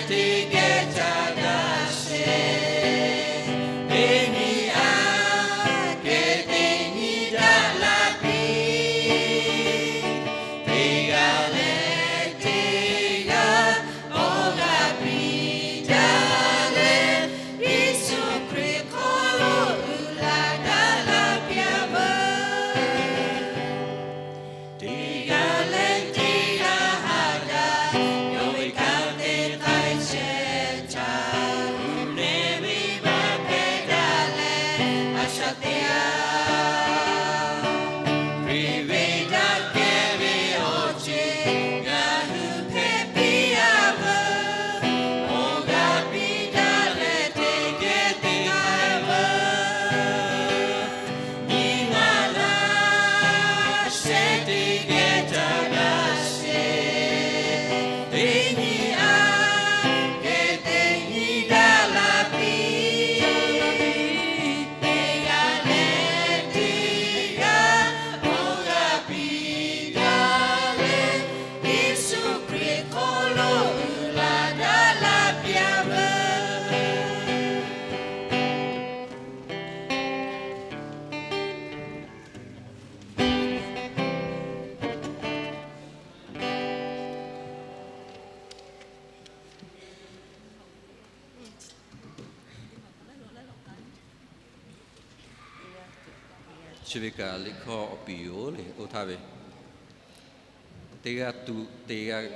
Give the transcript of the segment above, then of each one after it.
teˇ geh ca daꞈ sheˍ. Teˇ nyi aꞈ kehˬ teˇ nyi daꞈ la piˇ. Teˇ g'aˇ leh teˇ g'aˇ awˬ g'aˇ piˇ daꞈ leh, Yeˍsuˆ Hkriꞈ hk'aw lo uiˍ la daꞈ la piˇ-a veuˬ. Teˇ g'aˇ leh teˇ g'aˇ haꞈ daꞈ, yawˇ ve kanˉ te k'ai chehˇ htaˇ, mehˬ ve maˇ hpehꞈ daꞈ leh a shaꞈ teꞈ-a. Hkriꞈ ve daꞈ kehˬ ve awˬ ceuˬ ngaˬ hui hpehꞈ piˇ-a veuˬ. Awˬ g'aˇ piˇ daꞈ leh teˇ geh te k'ai veuˬ. Nyi ma laˇ shehˍ teˇ geh ca daꞈ sheˍ. Teˇ nyi aꞈ kehˬ teˇ nyi daꞈ la piˇ. Teˇ g'aˇ leh teˇ g'aˇ awˬ g'aˇ piˇ daꞈ leh, Yeˍsuˆ Hkriꞈ hk'aw lo uiˍ la daꞈ la piˇ-a veuˬ. Chi ve kaꞈ liꞈ hkawˇ awˬ piˍ yoˬ le, oˇ htaˇ ve teˇ g'aˇ tuꞈ teˇ g'aˇ,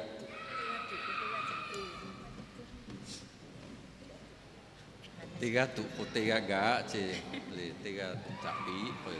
teˇ g'aˇ tuꞈ k'o teˇ g'aˇ gaꞈ ce le, teˇ g'aˇ caꞈ piˇ k'o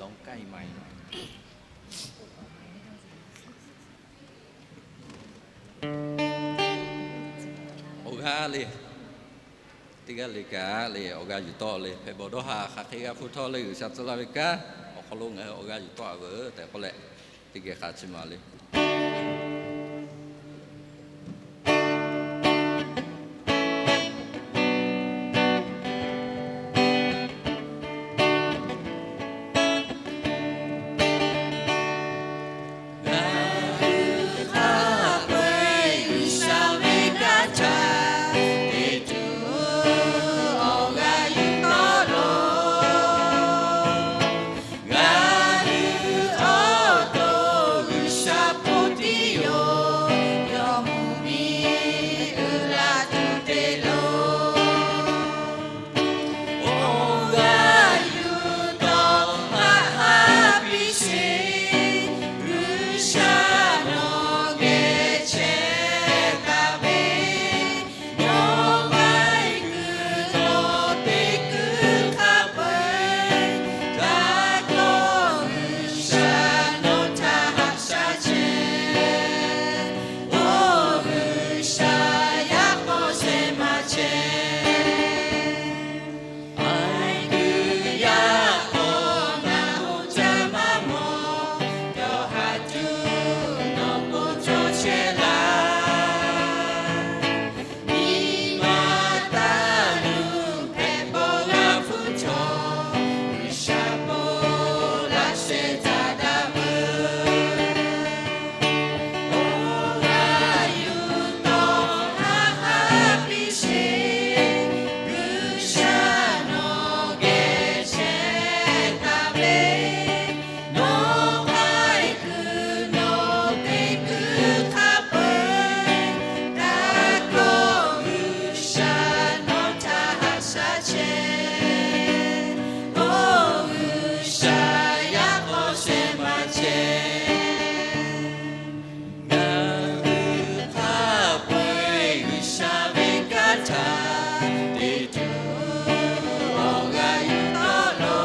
Awˬ g'aˇ le, teˇ g'aˇ le kaꞈ le awˬ g'aˇ yuˬ tawˆ le, hpehꞈ bawˬ dawˇ haˍ hk'aˬ hk'e g'a hpu htawˇ le G'uiˬsha tcuh laˇ ve kanˉ awˬ hk'aw lo ngaˬ hui awˬ g'aˇ yuˬ tawˆ a veuˬ tehꞈ k'oˆ leh, teˇ geh hk'a chi ma le. Ngaˬ hui hk'a peu-eˬ G'uiˬsha ve kanˉ htaꞈ te tuˬ awˬ g'aˇ yuˬ tawˆ lawˬ. Ngaˬ hui awˬ to G'uiˬsha hpu tiˉ yoˬ. Yawˇ mvuhˇmiˬ uiˍ la tuˬ te loˬ. Awˬ g'aˇ yuˬ tawˆ haˆ haˆ piˇ sheˍ. G'uiˬsha nawˬ geh chehˇ taˍ ve, nawˬ maˇ kuiˬ nawˬ te kuiˬ hk'a peu-eˬ, taˇ kawˆ G'uiˬsha nawˬ htaꞈ haꞈ shaˉ chehˇ. Oˇ G'uiˬsha yaꞈ k'aw shehˍ maˇ chehˇ. Aiˬ kuiˬ yaꞈ k'aw naˬ hoꞈ caˇ maˇ mawˬ, yawˇ haꞈ tuˬ nawˬ po cawˇ chehˇ laˇ. Nyi ma taˇ luˬ hpehꞈ bawˬ g'a hpu chaw, G'uiˬsha po laꞈ sheh caˇ daꞈ veuˬ. Awˬ g'aˇ yuˬ tawˆ haˆ haˆ piˇ sheˍ. G'uiˬsha nawˬ geh chehˇ taˍ ve, nawˬ k'ai kuiˬ nawˬ te kuiˬ hk'a peu-eˬ, taˇ kawˆ G'uiˬsha nawˬ htaꞈ haꞈ shaˉ chehˇ. Oˇ G'uiˬsha yaꞈ k'aw shehˍ maˇ chehˇ. Ngaˬ hui hk'a peu-eˬ G'uiˬsha ve kanˉ htaꞈ te tuˬ awˬ g'aˇ yuˬ tawˆ lawˬ.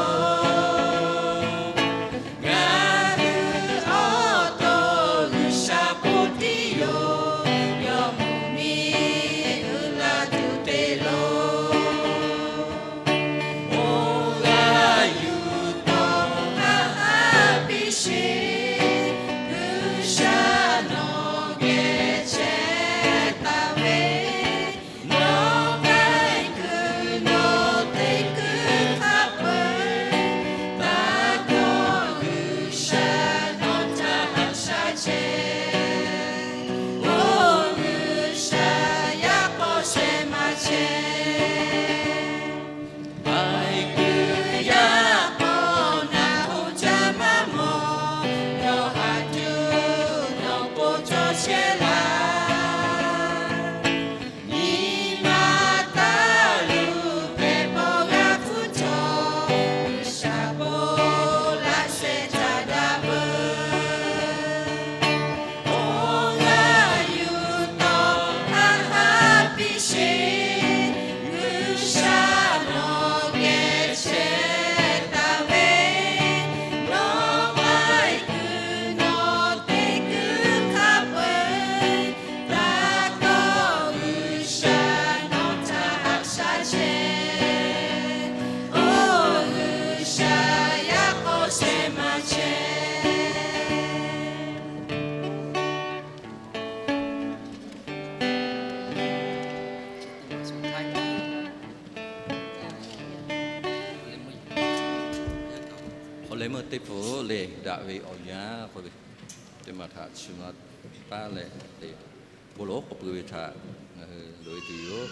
Ngaˬ hui awˬ to G'uiˬsha hpu tiˉ yoˬ. Yawˇ mvuhˇmiˬ uiˍ la tuˬ te loˬ. Awˬ g'aˇ yuˬ tawˆ haˆ haˆ piˇ sheˍ. G'uiˬsha nawˬ geh chehˇ taˍ ve, nawˬ k'ai kuiˬ nawˬ te kuiˬ hk'a peu-eˬ, taˇ kawˆ G'uiˬsha nawˬ htaꞈ haꞈ shaˉ chehˇ. Oˇ G'uiˬsha yaꞈ k'aw shehˍ maˇ chehˇ. Aiˬ kuiˬ yaꞈ k'aw naˬ hoꞈ caˇ maˇ mawˬ, yawˇ haꞈ tuˬ nawˬ po cawˇ chehˇ laˇ. Nyi ma taˇ luˬ hpehꞈ bawˬ g'a hpu chaw, G'uiˬsha po laꞈ sheh caˇ daꞈ veuˬ. Awˬ g'aˇ yuˬ tawˆ haˆ haˆ piˇ sheˍ. G'uiˬsha nawˬ geh chehˇ taˍ ve, nawˬ k'ai kuiˬ nawˬ te kuiˬ hk'a peu-eˬ, taˇ kawˆ G'uiˬsha nawˬ htaꞈ haꞈ shaˉ chehˇ. Oˇ G'uiˬsha yaꞈ k'aw shehˍ maˇ chehˇ. Awˬ leh meuˇ teˇ hpu le daꞈ ve awˬ yanˇ k'oˆ ve, teˇ maˬ htaꞈ chi ma taˉ leh le, bon lawˬ k'awꞈ pui ve htaꞈ ngaˬ hui loꞈ e tuˬ yoˬ.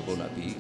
k'oˆ naˍ piˇ.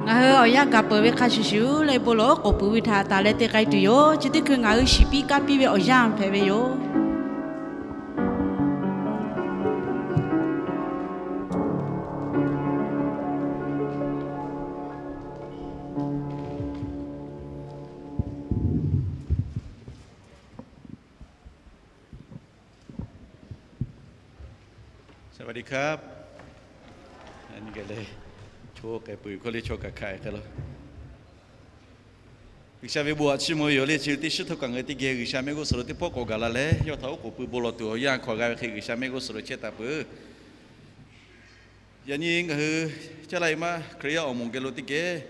Ngaˬ hui awˬ yanˇ gaˬ peuˬ ve hk'a shuˍ shuˍ leh bon lawˬ oˉ k'oˍ pui ve htaꞈ taˍ leh te k'ai tuˬ yoˬ. Chi teˇ hkui ngaˬ hui shiˍ piˇ kaˇ piˇ ve awˬ yanˇ hpehꞈ ve yoˬ. G'uiˬsha ve bon haꞈ chiˇ mvuh ve yoˬ le. Chi teˇ shiˉ htawˇ kaꞈ ngaˬ hui teˇ geh G'uiˬsha mehˆ g'uˇ suhˍ lo teˇ pawˆ k'awꞈ gaˬ la leh, yawˇ htaꞈ oˉ k'oˍ pui bon lawˬ tuˬ awˬ yanˇ hkawꞈ g'a ve hk'e G'uiˬsha mehˆ g'uˇ suhˍ lo chehˇ taˍ peuˬ. Yaꞈ nyi ngaˬ hui caˇ laˇ e maˇ Hkriꞈ yaˇ awˬ moˍ geh lo teˇ geh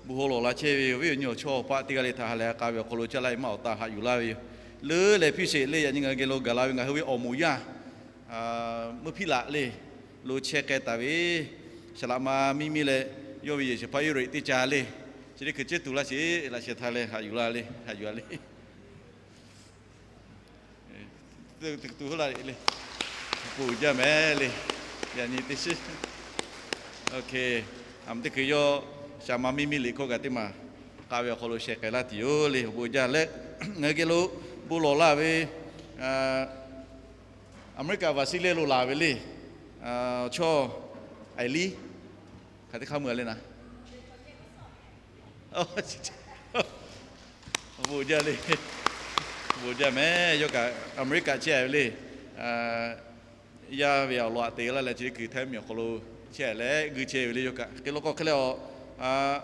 bon haw lawˬ la chehˇ ve yoˬ. Viˉ awˬ nyi awˬ chawˇ awˬ paˆ teˇ g'aˇ le htaꞈ ha lehˬ a k'a ve awˬ hk'aw lo caˇ laˇ e maˇ awˬ taˇ haꞈ yuˬ laˇ ve yoˬ. Leuˉ leh hpiˇ sheˍ le, yaꞈ nyi ngaˬ hui geh lo gaˬ la ve ngaˬ hui ve awˬ moˍ yaˇ meuˇ hpiˇ laꞈ le lo chehˇ k'ai taˍ ve, saˍ laꞈ ma miˇ miˇ leh yawˇ ve yehˬ shehˍ hpaˇ Europe teˇ ca le, chi teˇ hkui ceˇ tuˬ laˇ sheˍ laꞈ shehˍ htaꞈ leh haꞈ yuˬ la le, haꞈ yuˬ a le. Tuˬ hu la le, bon jaˇ mehˍ le. Yaꞈ nyi teˇ shiˉ, aˬ, teˇ hkui yawˇ shaˍ ma miˇ miˇ liꞈ hkawˇ kaꞈ teˇ maˬ k'a ve awˬ hk'aw lo sheh k'ai laˇ tuˬ yoˬ le. Awˬ bon jaˇ leh, ngaˬ hui geh lo bon lawˬ laˇ ve America vaꞈ siˉ lehˇ lo laˬ ve le, chaw Aiˍ liˉ, hk'aˬ teˇ hk'aˇ mui a le naˍ. Awˬ bon jaˇ le, bon jaˇ mehˍ. Yawˇ kaꞈ America chehˇ ve le. Yaˇ ve awˬ lawn aꞈ te laˇ leh chi teˇ hkui Htaiˇ miˬ awˬ hk'aw lo chehˇ leh g'uiˇ chehˇ ve le. Yawˇ kaꞈ hk'e lo k'o hk'e leh a,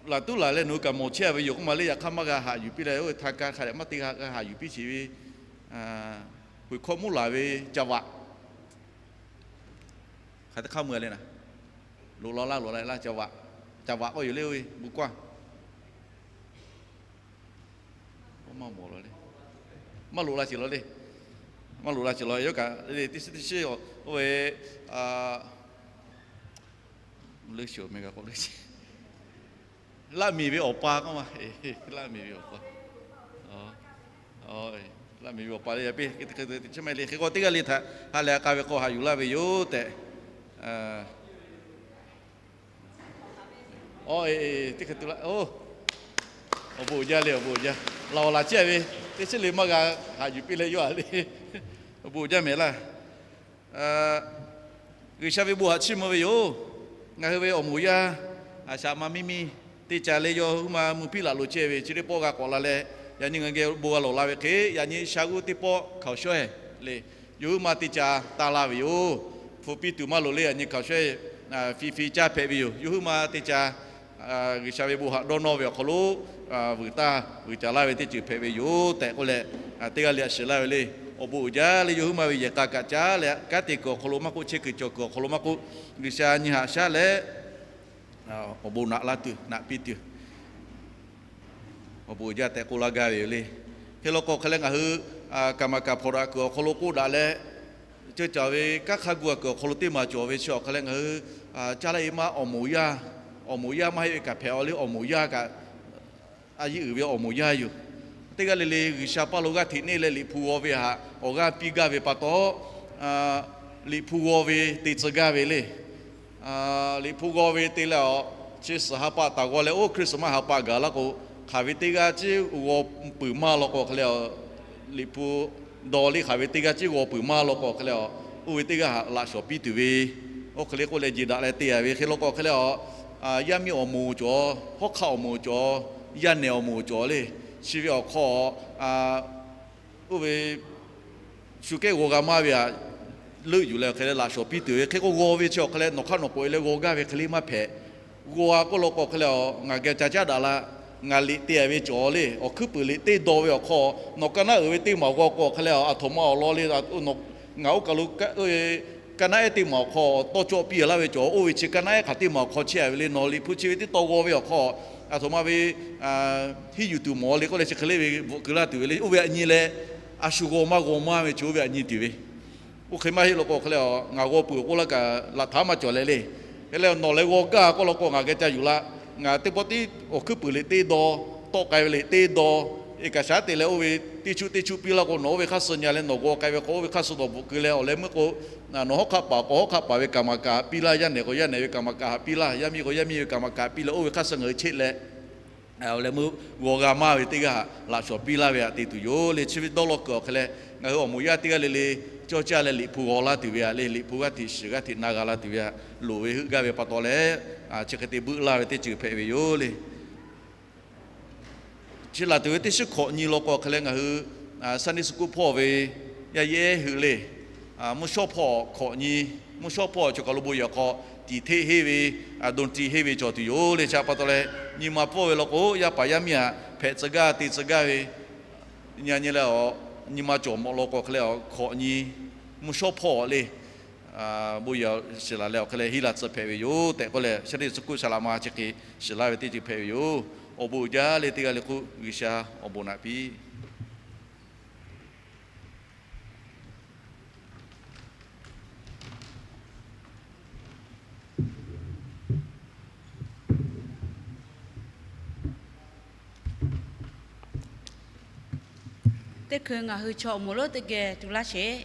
laˬ tuˉ laˬ leh nawˬ hui kaꞈ mawˬ chehˇ ve yoˬ k'oˆ ma le. Yaꞈ hk'aˇ maˇ g'a haꞈ yuˬ piˇ leh, oˇ ve htaˇ kaˇ hk'a dehꞈ maˇ te g'a haꞈ yuˬ piˇ sheˍ ve, hk'aw hkawˇ mvuhˇ laˬ ve ca vaꞈ, hk'aˬ teˇ hk'aˇ mui a le naˍ. Loꞈ la laˇ, loꞈ la laˇ, ca vaꞈ, ca vaꞈ k'oˆ yoˬ le, oˇ ve bon kawˇ maˇ mawˬ la le. Maˇ loꞈ la sheˍ la le. Maˇ loꞈ la sheˍ la. Yawˇ kaꞈ teˇ shiˉ teˇ shiˉ oˇ ve, leuˉ shiˍ me g'a k'oˆ le, Laˇ miˬ ve awˬ pa k'oˆ ma. Laˇ miˬ ve awˬ pa, Laˇ miˬ ve awˬ pa le, yaꞈ piˇ chi ma le. Hk'e k'o teˇ g'aˇ le htaꞈ ha lehˬ a k'a ve k'o haꞈ yuˬ laˇ ve yoˬ tehꞈ. Teˇ hk'e te la, awˬ bon uiˍ jaˇ le, awˬ bon uiˍ jaˇ. Laˬ awˬ laˬ chehˇ ve teˇ chiˉ le maˇ g'a haꞈ yuˬ piˇ leh yawˇ a le. Awˬ bon uiˍ jaˇ mehˍ laˇ. G'uiˬsha ve bon haꞈ chiˇ mvuh ve yoˬ. Ngaˬ hui ve awˬ moˍ yaˇ, a shaꞈ ma miˇ miˇ teˇ caˍ le yawˇ huiˉ ma mui piˉ laꞈ lo chehˇ ve chi teˇ pawˆ g'a k'awꞈ la leh, yaꞈ nyi ngaˬ geh bon g'a lawˬ la ve hk'e, yaꞈ nyi sha g'uˇ teˇ pawˆ hkaoˍ shawehˇ le. Yawˇ huiˉ ma teˇ caˍ taˇ laˇ ve yoˬ. Hpu piˇ tuˬ maˇ loˍ le, yaꞈ nyi hkaoˍ shawehˇ fiꞈ fiꞈ caˇ hpehꞈ ve yoˬ. Yawˇ huiˉ ma teˇ caˍ G'uiˬsha ve bon haꞈ dawˇ nawˇ ve awˬ hk'aw lo vuiˬ taˇ vuiˬ caˍ laˇ ve teˇ ceuˬ hpehꞈ ve yoˬ tehꞈ k'oˆ leh, teˇ g'aˇ le a shiˍ laˇ ve le. Awˬ bon uiˍ jaˇ le, yawˇ huiˉ ma ve yehˬ k'a kaꞈ caˉ leh, kanˉ te kuiˬ awˬ hk'aw lo maˇ k'oˆ, chehˇ kuiˬ cawˬ kuiˬ awˬ hk'aw lo maˇ k'oˆ, G'uiˬsha nyi haꞈ shaˉ leh, awˬ bon naꞈ laˇ tuˬ naꞈ piˇ tuˬ awˬ bon uiˍ jaˇ tehꞈ k'oˆ laˇ gaˇ ve yoˬ le. Hk'e law k'o hk'e leh ngaˬ hui kaˍ maˍ kaˍ hpawnˬ daꞈ kuiˬ awˬ hk'aw lo k'oˆ daꞈ leh, ceuˬ cawˬ ve kanˉ hk'a gu kuiˬ awˬ hk'aw lo teˇ maˬ cawˬ ve chi awˬ hk'e leh ngaˬ hui caˇ laˇ e maˇ awˬ moˍ yaˇ, awˬ moˍ yaˇ maˇ heˆ ve kaꞈ hpehꞈ a le, awˬ moˍ yaˇ kaꞈ a yiˇ uiˍ ve awˬ moˍ yaˇ yoˬ. Teˇ g'aˇ le le G'uiˬsha paˇ lo g'aˇ hteꞈ neˇ leh Liꞈ hpu g'aw ve htaꞈ awˬ g'aˇ piˇ gaˇ ve pa taw, Liꞈ hpu g'aw ve te tcuh gaˇ ve le. Liꞈ hpu g'aw ve te leh a, chi suhˍ ha pa taˍ g'aw leh oˇ Christmas ha pa gaˬ laˇ k'o, hk'aˬ ve teˇ g'aˇ ciˉ g'aw peuˬ maˇ law k'o hk'e leh, Liꞈ hpu daw le hk'aˬ ve teˇ g'aˇ ciˉ g'aw peuˬ maˇ law k'o hk'e leh a, oˇ ve teˇ g'aˇ htaꞈ laꞈ shawˍ piˇ tuˬ ve, oˇ hk'e le k'oˆ leh jeˬ daꞈ leh te yaꞈ ve hk'e law k'o hk'e leh a, yaˇ miˇ awˬ moˍ cawˬ, hawˉ hk'aˆ awˬ moˍ cawˬ, yaˇ nehˬ awˬ moˍ cawˬ le. Chi ve awˬ hk'aw oˇ ve shu kehˉ g'aw g'a maˇ ve htaꞈ leuˆ yuˬ leh awˬ hk'e leh laꞈ shawˍ piˇ tuˬ ve hk'e k'o g'aw ve chi awˬ hk'e leh nawˬ hk'aˇ nawˬ k'oꞈ e leh g'aw gaˇ ve hk'e le maˇ hpehꞈ. G'aw a k'oˆ law k'o hk'e leh a, ngaˬ geh ca caˉ daꞈ la. Ngaˬ liꞈ te a ve cawˬ le, awˬ hkuiˉ puiˍ liꞈ teˇ daw ve awˬ hk'aw, nawˬ ka naˉ uiˍ ve teˇ maˬ g'aw k'o hk'e leh a, aˬ htoꞈ ma awˬ lawn le, ngaˬ oˇ kaˬ lo ka naˉ ehˉ teˇ maˬ awˬ hk'aw tawˇ cawˆ piˇ a laˇ ve cawˬ. Oˇ ve chi ka naˉ ehˉ hk'aˬ teˇ maˬ awˬ hk'aw chehˇ a ve le, nawˬ liꞈ hpu chi ve teˇ taw g'aw ve awˬ hk'aw, aˬ htoꞈ ma ve hiˉ yuˬ tuˬ mawˬ le k'oˆ leh chi hk'e le ve bvuhꞈ keu laˇ tuˬ ve le. Oˇ ve aꞈ nyi leh, a shu g'aw maˇ g'aw maˇ ve chi oˇ ve aꞈ nyi tuˬ ve. Oˇ hk'e maˇ heˆ law k'o hk'e leh a, ngaˬ g'aw peuˬ k'oˆ laˇ kaꞈ laꞈ htaꞈ maˇ cawˬ leh le. Hk'e leh nawˬ leh g'aw gaˇ k'oˆ law k'o ngaˬ geh ca yuˬ la. Ngaˬ teˇ pawˆ tiˉ awˬ hkuiˉ puiˍ liꞈ teˇ daw, tawˆ k'ai ve liꞈ teˇ daw, e kaꞈ shaˉ te leh oˇ ve teˇ chuˆ teˇ chuˆ piˇ laˇ k'o nawˬ oˇ ve hk'aˇ suh nya leh nawˬ g'aw k'ai ve k'o oˇ ve hk'aˇ suh nawˬ bvuhꞈ keu leh awˬ leh meuˇ k'o, nawˬ hawˉ hk'aˆ paˍ k'o hawˉ hk'aˆ paˍ ve kaˍ maˍ kaꞈ piˇ laˇ, yaˇ nehˬ k'o yaˇ nehˬ ve kaˍ maˍ kaꞈ piˇ laˇ, yaˇ miˇ k'o yaˇ miˇ ve kaˍ maˍ kaꞈ piˇ leh oˇ ve hk'aˇ suh ngaˬ hui cheˆ leh, awˬ leh meuˇ g'aw g'a maˇ ve teˇ g'aˇ htaꞈ laꞈ shawˍ piˇ laˇ ve htaꞈ te tuˬ yoˬ le. Chi ve dawˇ law kuiˬ awˬ hk'e leh ngaˬ hui awˬ moˍ yaˇ teˇ g'aˇ le le cawˇ caˇ leh Liꞈ hpu g'aw laˇ tuˬ ve htaꞈ le, Liꞈ hpu g'aˇ hteꞈ shiˍ g'aˇ hteꞈ na g'a la tuˬ ve htaꞈ loˍ ve heuˆ gaˇ ve pa taw leh, chi hk'e te beuˆ laˇ ve teˇ ceuˬ hpehꞈ ve yoˬ le. Chi laˬ tuˬ ve teˇ shiˉ hkawꞈ nyi law k'o hk'e leh ngaˬ hui Sunday school hpawˇ ve yaˇ yehˉ hui le, mvuhˇ shawˉ hpawˇ hkawꞈ nyi, mvuhˇ shawˉ hpawˇ cawˬ kaˬ lo bon yehˬ hk'aw tiˍ hteˆ henˇ ve, dawˇ tiˍ henˇ ve cawˬ tuˬ yoˬ le. Chi pa taw leh nyi ma pawˇ ve law k'o yaˇ paˍ yaˇ miˇ htaꞈ hpehꞈ tcuh gaˇ te tcuh gaˇ ve, nyi nyi leh a, nyi ma cawˬ mawꞈ law k'o hk'e leh a hkawꞈ nyi, mvuhˇ shawˉ hpawˇ le, bon yehˬ shiˍ laˬ leh awˬ hk'e leh henˇ la tcuh hpehꞈ ve yoˬ tehꞈ k'oˆ leh Sunday school saˍ laꞈ ma chi hk'e shiˍ laˇ ve teˇ ceuˬ hpehꞈ ve yoˬ. Awˬ bon uiˍ jaˇ le teˇ g'aˇ le k'o G'uiˬsha awˬ bon naꞈ piˇ. Teˇ hkui ngaˬ hui chaw awˬ moˍ lonˉ teˇ geh tu laˇ sheˍ.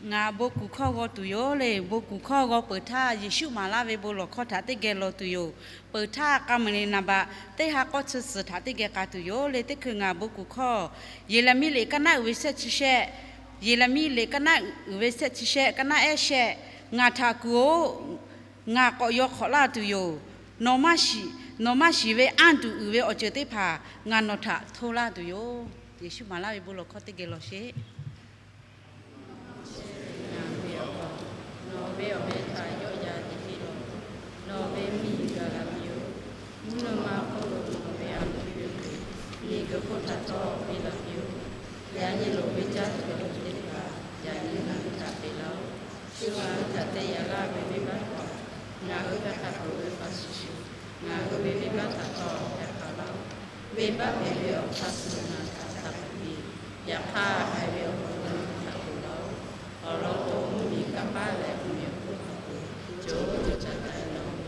Ngaˬ bon kuˬ hkawˇ g'aw tuˬ yoˬ le. Bon kuˬ hkawˇ g'aw peuˬ htaˇ Yeˍsuˆ maˍ laˇ ve bon lawˬ hkawˇ htaꞈ teˇ geh lawˬ tuˬ yoˬ. Peuˬ htaˇ k'a meuˍ le naˍ baꞈ teˇ ha k'awˇ tsuhˇ suhˍ htaꞈ teˇ geh k'a tuˬ yoˬ le. Teˇ hkui ngaˬ bon kuˬ hkawˇ Yeˍraˍmiˆ liꞈ kaˉ naˉ uiˍ ve shehˆ chi shehˆ, Yeˍraˍmiˆ liꞈ kaˉ naˉ uiˍ ve shehˆ chi shehˆ, kaˉ naˉ ehˉ shehˆ, ngaˬ htaꞈ kuˬ-oˬ, ngaˬ k'awꞈ yaw hk'awꞈ laˇ tuˬ yoˬ. Nawˬ maˇ shiˍ, nawˬ maˇ shiˍ ve anˇ tuˬ uiˍ ve awˬ ceuˬ teˇ hpaˍ ngaˬ nawˬ htaꞈ hto laˇ tuˬ yoˬ. Yeˍsuˆ maˍ laˇ ve bon lawˬ hkawˇ teˇ geh lawˬ sheˍ. Nawˬ ve awˬ meh htaꞈ yawˆ yan te piˇ lawˬ. Nawˬ ve mvuhˇmiˬ gaˬ la piˇ-oˆ. Mvuhˇ naw ma hk'oˆ lo nawˬ ve a loˍ piˇ ve, miˬguiˬ hk'oˆ htaꞈ htawˇ piˇ la piˇ-oˆ. Yaꞈ nyi loˍ ve caˇ tuˬ awˬ ceuˬ teˇ hpaˍ yaꞈ nyi ngaˬ hui htaꞈ peꞈ laˇ-oˆ. Shu ngaˬ hui htaꞈ te yaꞈ laˇ ve venˇbaˆ hkawꞈ, ngaˬ hui htaꞈ hk'a peuˬ ve hk'a shuˍ shuˍ, ngaˬ hui ve venˇbaˆ htaꞈ htawˇ yaꞈ hk'aˇ laˇ-oˆ. Venˇbaˆ hpehꞈ ve awˬ hk'aˇ suh ngaˬ htaꞈ hk'a peuˬ ve, yaꞈ hk'aˇ haiˬ ve awˬ hk'aw lo ngaˬ hui htaꞈ peꞈ laˇ-oˆ. Awˬ lawn k'o, mvuhˇmiˬ kanˇ paˆ leh mvuhˇmiˬ awˬ hk'oˆ hk'a peuˬ co co caˇ caˇ ve yoˬ.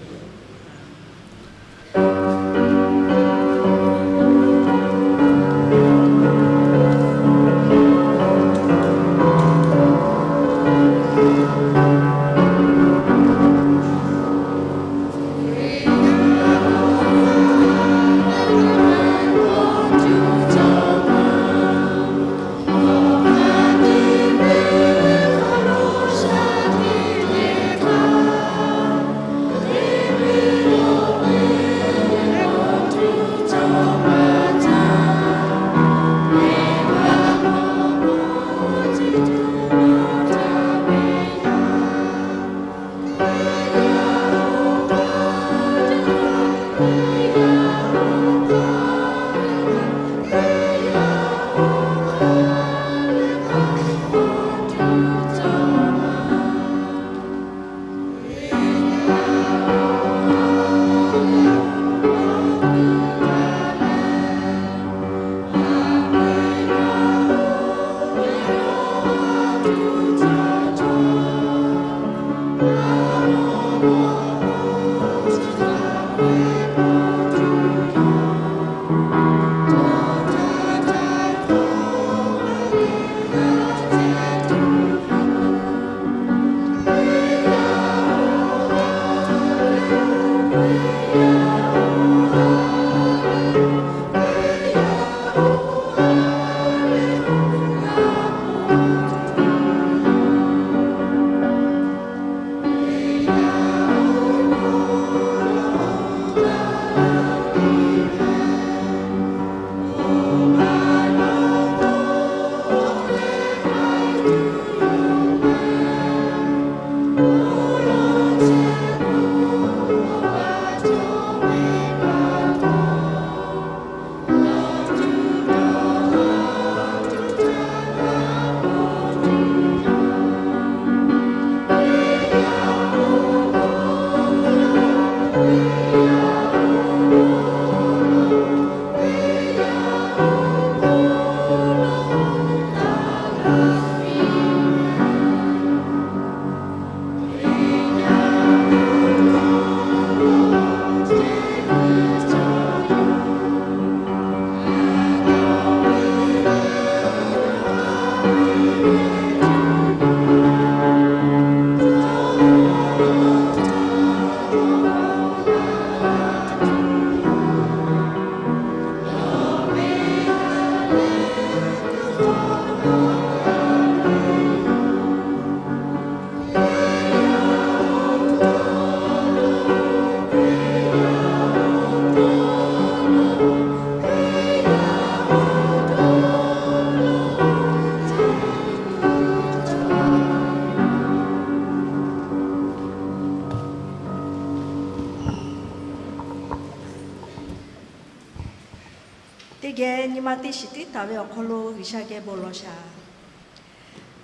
Teˇ geh nyi ma teˇ shiˍ tiˉ taˍ ve awˬ hk'aw lo G'uiˬsha geh bon lawˬ shaˍ.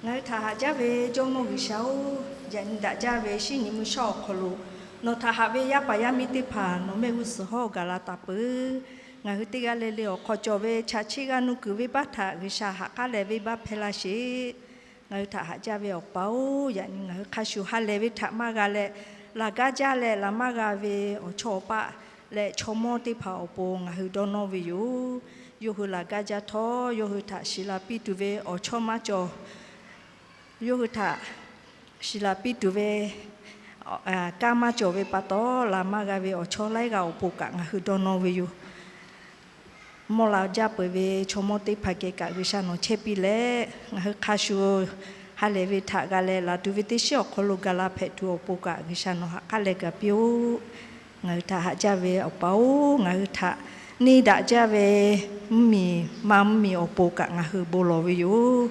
Ngaˬ hui htaꞈ haꞈ jaˇ ve Jawˇmawˇ G'uiˬsha-oˬ, yaꞈ nyi daꞈ jaˇ ve shinˉ nyi mvuhˇ shawˉ awˬ hk'aw lo nawˬ htaꞈ haꞈ ve yaˇ paˍ yaˇ miˇ teˇ hpaˍ nawˬ mehˆ g'uˇ suhˍ hawˉ gaˬ la taˍ peuˬ. Ngaˬ hui teˇ g'aˇ le le awˬ hk'aw cawˬ ve chaꞈ chiˆ g'aˇ nuˇ kuiˬ venˇbaˆ htaꞈ G'uiˬsha ha k'aˉ leh venˇbaˆ hpehˇ laˇ sheˍ. Ngaˬ hui htaꞈ haꞈ jaˇ ve Awˬ pa-oˬ, yaꞈ nyi ngaˬ hui hk'a shuˍ ha lehˬ ve htaꞈ maˇ g'a leh, laˬ gaˇ jaˇ leh laˬ maˇ g'a ve awˬ chawˇ awˬ paˆ leh chaw mawˇ teˇ hpaˍ awˬ pon ngaˬ hui dawˇ nawˇ ve yoˬ. Yawˇ hui laˬ gaˇ jaˇ htawˇ, yawˇ hui htaꞈ shiˍ la piˇ tuˬ ve awˬ chawˇ maˇ cawˬ. Yawˇ hui htaꞈ shiˍ la piˇ tuˬ ve kanˉ maˇ cawˬ ve pa taw, laˬ maˇ g'a ve awˬ chawˇ laiˉ g'aˇ awˬ pon kaꞈ ngaˬ hui dawˇ nawˇ ve yoˬ. Mawˇ la jaˇ peuˬ ve chaw mawˇ teˇ hpaˍ geh kaꞈ G'uiˬsha nawˬ chehˇ piˇ leh, ngaˬ hui hk'a shuˍ ha lehˬ ve htaꞈ g'a leh laˬ tuˬ ve teˇ shinˉ awˬ hk'aw lo gaˬ la hpehꞈ tuˬ awˬ pon kaꞈ G'uiˬsha nawˬ ha k'aˉ leh gaˬ piˇ-oˆ. Ngaˬ hui htaꞈ haꞈ jaˇ ve Awˬ pa-oˬ, ngaˬ hui htaꞈ neˇ daꞈ jaˇ ve mvuhˇmiˬ ma mvuhˇmiˬ awˬ pon kaꞈ ngaˬ hui bon lawˬ ve yoˬ.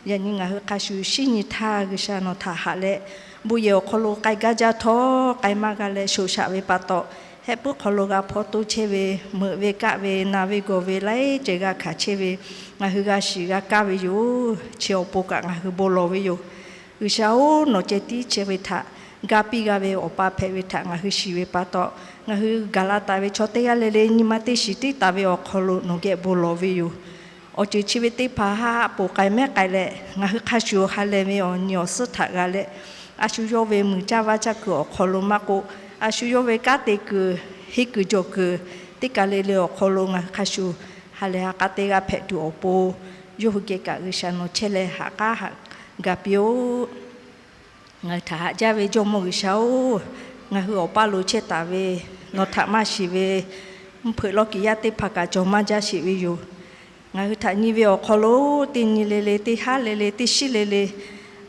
Yaꞈ nyi ngaˬ hui hk'a shuˍ shinˉ nyi htaˇ G'uiˬsha nawˬ htaꞈ haꞈ leh, bon yehˬ awˬ hk'aw lo k'ai gaˇ jaˇ htawˇ, k'ai maˇ g'a leh shoꞈ shaꞈ ve pa taw, hehˆ puiˉ hk'aw lo g'a hpawˇ toˇ chehˇ ve, meuꞈ ve kaˆ ve, na ve gawˬ ve laiˉ ceuˬ g'a hkanˍ chehˇ ve, ngaˬ hui g'a shiˍ g'a kaˇ ve yoˬ. Chi awˬ pon kaꞈ ngaˬ hui bon lawˬ ve yoˬ. G'uiˬsha-oˬ, nawˬ ceh tiˉ chehˇ ve htaꞈ ga piˇ g'a ve Awˬ pa hpehꞈ ve htaꞈ ngaˬ hui shiˍ ve pa taw, ngaˬ hui gaˬ la taˍ ve chaw teˇ g'aˇ le le nyi ma teˇ shiˍ tiˉ taˍ ve awˬ hk'aw lo nawˬ geh bon lawˬ ve yoˬ. Awˬ ceuˬ chi ve teˇ hpaˍ haˆ haˆ poˬ k'ai mehˉ k'ai leh, ngaˬ hui hk'a shuˍ ha lehˬ ve awˬ nyi awˬ suhˉ htaꞈ g'a leh, a shu yawˇ ve muiˬ caˇ vaˇ caˇ kuiˬ awˬ hk'aw lo maˇ k'oˆ, a shu yawˇ ve kanˉ te kuiˬ, henˇ kuiˬ jawˬ kuiˬ, teˇ kaˬ le le awˬ hk'aw lo ngaˬ hui hk'a shuˍ ha lehˬ ha k'a te g'a hpehꞈ tuˬ awˬ pon, yawˇ hui geh kaꞈ G'uiˬsha nawˬ chehˇ leh ha k'aˉ ha ga piˇ-oˆ. Ngaˬ hui htaꞈ haꞈ jaˇ ve Jawˇmawˇ G'uiˬsha-oˬ, ngaˬ hui awˬ paˇ lo chehˇ taˍ ve, nawˬ htaꞈ maˇ shiˍ ve mvuhˇ hpeuꞈ lawˇ kiˍ yaˇ teˇ hpaˍ kaꞈ cawˬ maˇ jaˇ sheˍ ve yoˬ. Ngaˬ hui htaꞈ nyi ve awˬ hk'aw lo teˇ nyi le le, teˇ haˉ le le, teˇ shinˉ le le,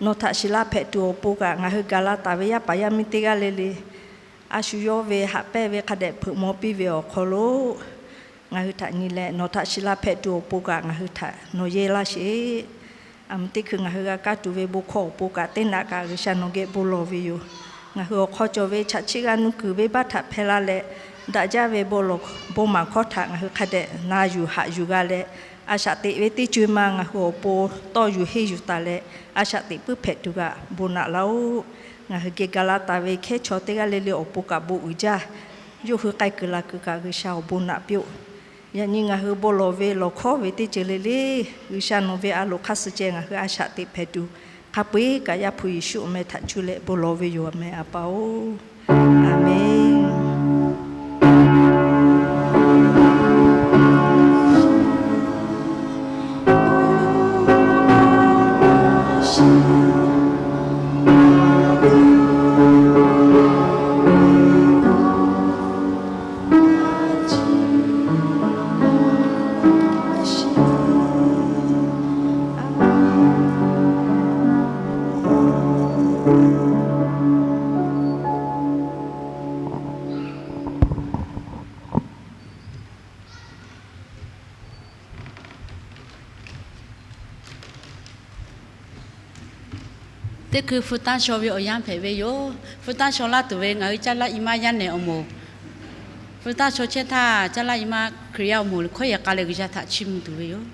nawˬ htaꞈ shiˍ la hpehꞈ tuˬ awˬ pon kaꞈ ngaˬ hui gaˬ la taˍ ve yaˇ paˍ yaˇ miˇ teˇ g'aˇ le le, a shu yawˇ ve haꞈ pehnˇ ve hk'a dehꞈ hpeuꞈ maw piˇ ve awˬ hk'aw lo ngaˬ hui htaꞈ nyi leh, nawˬ htaꞈ shiˍ la hpehꞈ tuˬ awˬ pon kaꞈ ngaˬ hui htaꞈ nawˬ yehˇ laˇ sheˍ. A muˍ teˇ hkui ngaˬ hui g'a kaˇ tuˬ ve bon hkawˇ awˬ pon kaꞈ teˇ naꞈ kaꞈ G'uiˬsha nawˬ geh bon lawˬ ve yoˬ. Ngaˬ hui awˬ hk'aw cawˬ ve chaꞈ chiˆ g'aˇ nuˇ kuiˬ venˇbaˆ htaꞈ hpehˇ laˇ leh, daꞈ jaˇ ve bon lawˬ bon maˍ hkawˇ htaꞈ ngaˬ hui hk'a dehꞈ na yuˬ haꞈ yuˬ g'a leh, a shaꞈ teꞈ ve teˇ co-e ma ngaˬ hui awˬ pon tawˇ yuˬ henˇ yuˬ taˍ leh, a shaꞈ teꞈ puiˉ hpehꞈ tuˬ kaꞈ bon naꞈ laˇ-oˆ. Ngaˬ hui geh gaˬ la taˍ ve hkehˉ chaw teˇ g'aˇ le le awˬ pon kaꞈ bon uiˍ jaˇ. Yawˇ hui k'ai kuiˬ la kuiˬ kaꞈ G'uiˬsha awˬ bon naꞈ piˇ-oˆ. Yaꞈ nyi ngaˬ hui bon lawˬ ve lawˬ hkawˉ ve teˇ ceuˬ le le, G'uiˬsha nawˬ ve a loˍ hk'aˇ suh ceh ngaˬ hui a shaꞈ teꞈ hpehꞈ tuˬ, hk'a peu-eˬ kaꞈ Yaˇ hpu Yeˍsuˆ awˬ meh htaꞈ cuˇ leh bon lawˬ ve yoˬ, awˬ meh A pa-oˬ. Aˍmenˍ. Teˇ hkui hpu taˇ shaw ve awˬ yanˇ hpehꞈ ve yoˬ. Hpu taˇ shaw laˇ tuˬ ve ngaˬ hui Caˇ laˇ i maˇ yaˇ nehˬ awˬ moˍ. Hpu taˇ shaw chehˇ htaˇ, Caˇ laˇ i maˇ Hkriꞈ yaˇ awˬ moˍ hkawˉ yehˬ k'a leh G'uiˬsha htaꞈ chiˇ mvuh tuˬ ve yoˬ.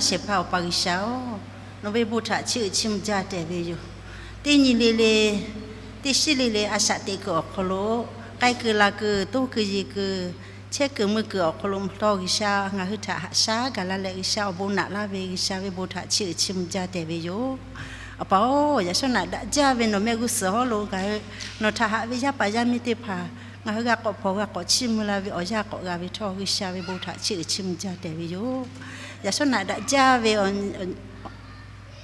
shehˍ hpaˇ Awˬ pa G'uiˬsha-oˬ, nawˬ ve bon htaꞈ chiˇ uiˍ chiˇ mvuh jaˇ tehꞈ ve yoˬ. Teˇ nyi le le, teˇ shiˉ le le a shaꞈ teꞈ kuiˬ awˬ hk'aw lo, k'ai kuiˬ la kuiˬ, toˇ kuiˬ yeˬ kuiˬ, chehˇ kuiˬ mui kuiˬ awˬ hk'aw lo htawˇ G'uiˬsha ngaˬ hui htaꞈ haꞈ shaˉ gaˬ laˇ leh, G'uiˬsha awˬ bon naꞈ laˇ ve G'uiˬsha ve bon htaꞈ chiˇ uiˍ chiˇ mvuh jaˇ tehꞈ ve yoˬ. Awˬ pa-oˬ, yaꞈ shawˉ naꞈ daꞈ jaˇ ve nawˬ mehˆ g'uˇ suhˍ hawˉ lo ngaˬ hui nawˬ htaꞈ haꞈ ve yaˇ paˍ yaˇ miˇ teˇ hpaˍ ngaˬ hui g'a k'awꞈ hpawnˬ g'a k'awꞈ chiˇ mvuh la ve awˬ yanˇ k'awꞈ g'a ve htawˇ, G'uiˬsha ve bon htaꞈ chiˇ uiˍ chiˇ mvuh jaˇ tehꞈ ve yoˬ. Yaꞈ shawˉ naꞈ daꞈ jaˇ ve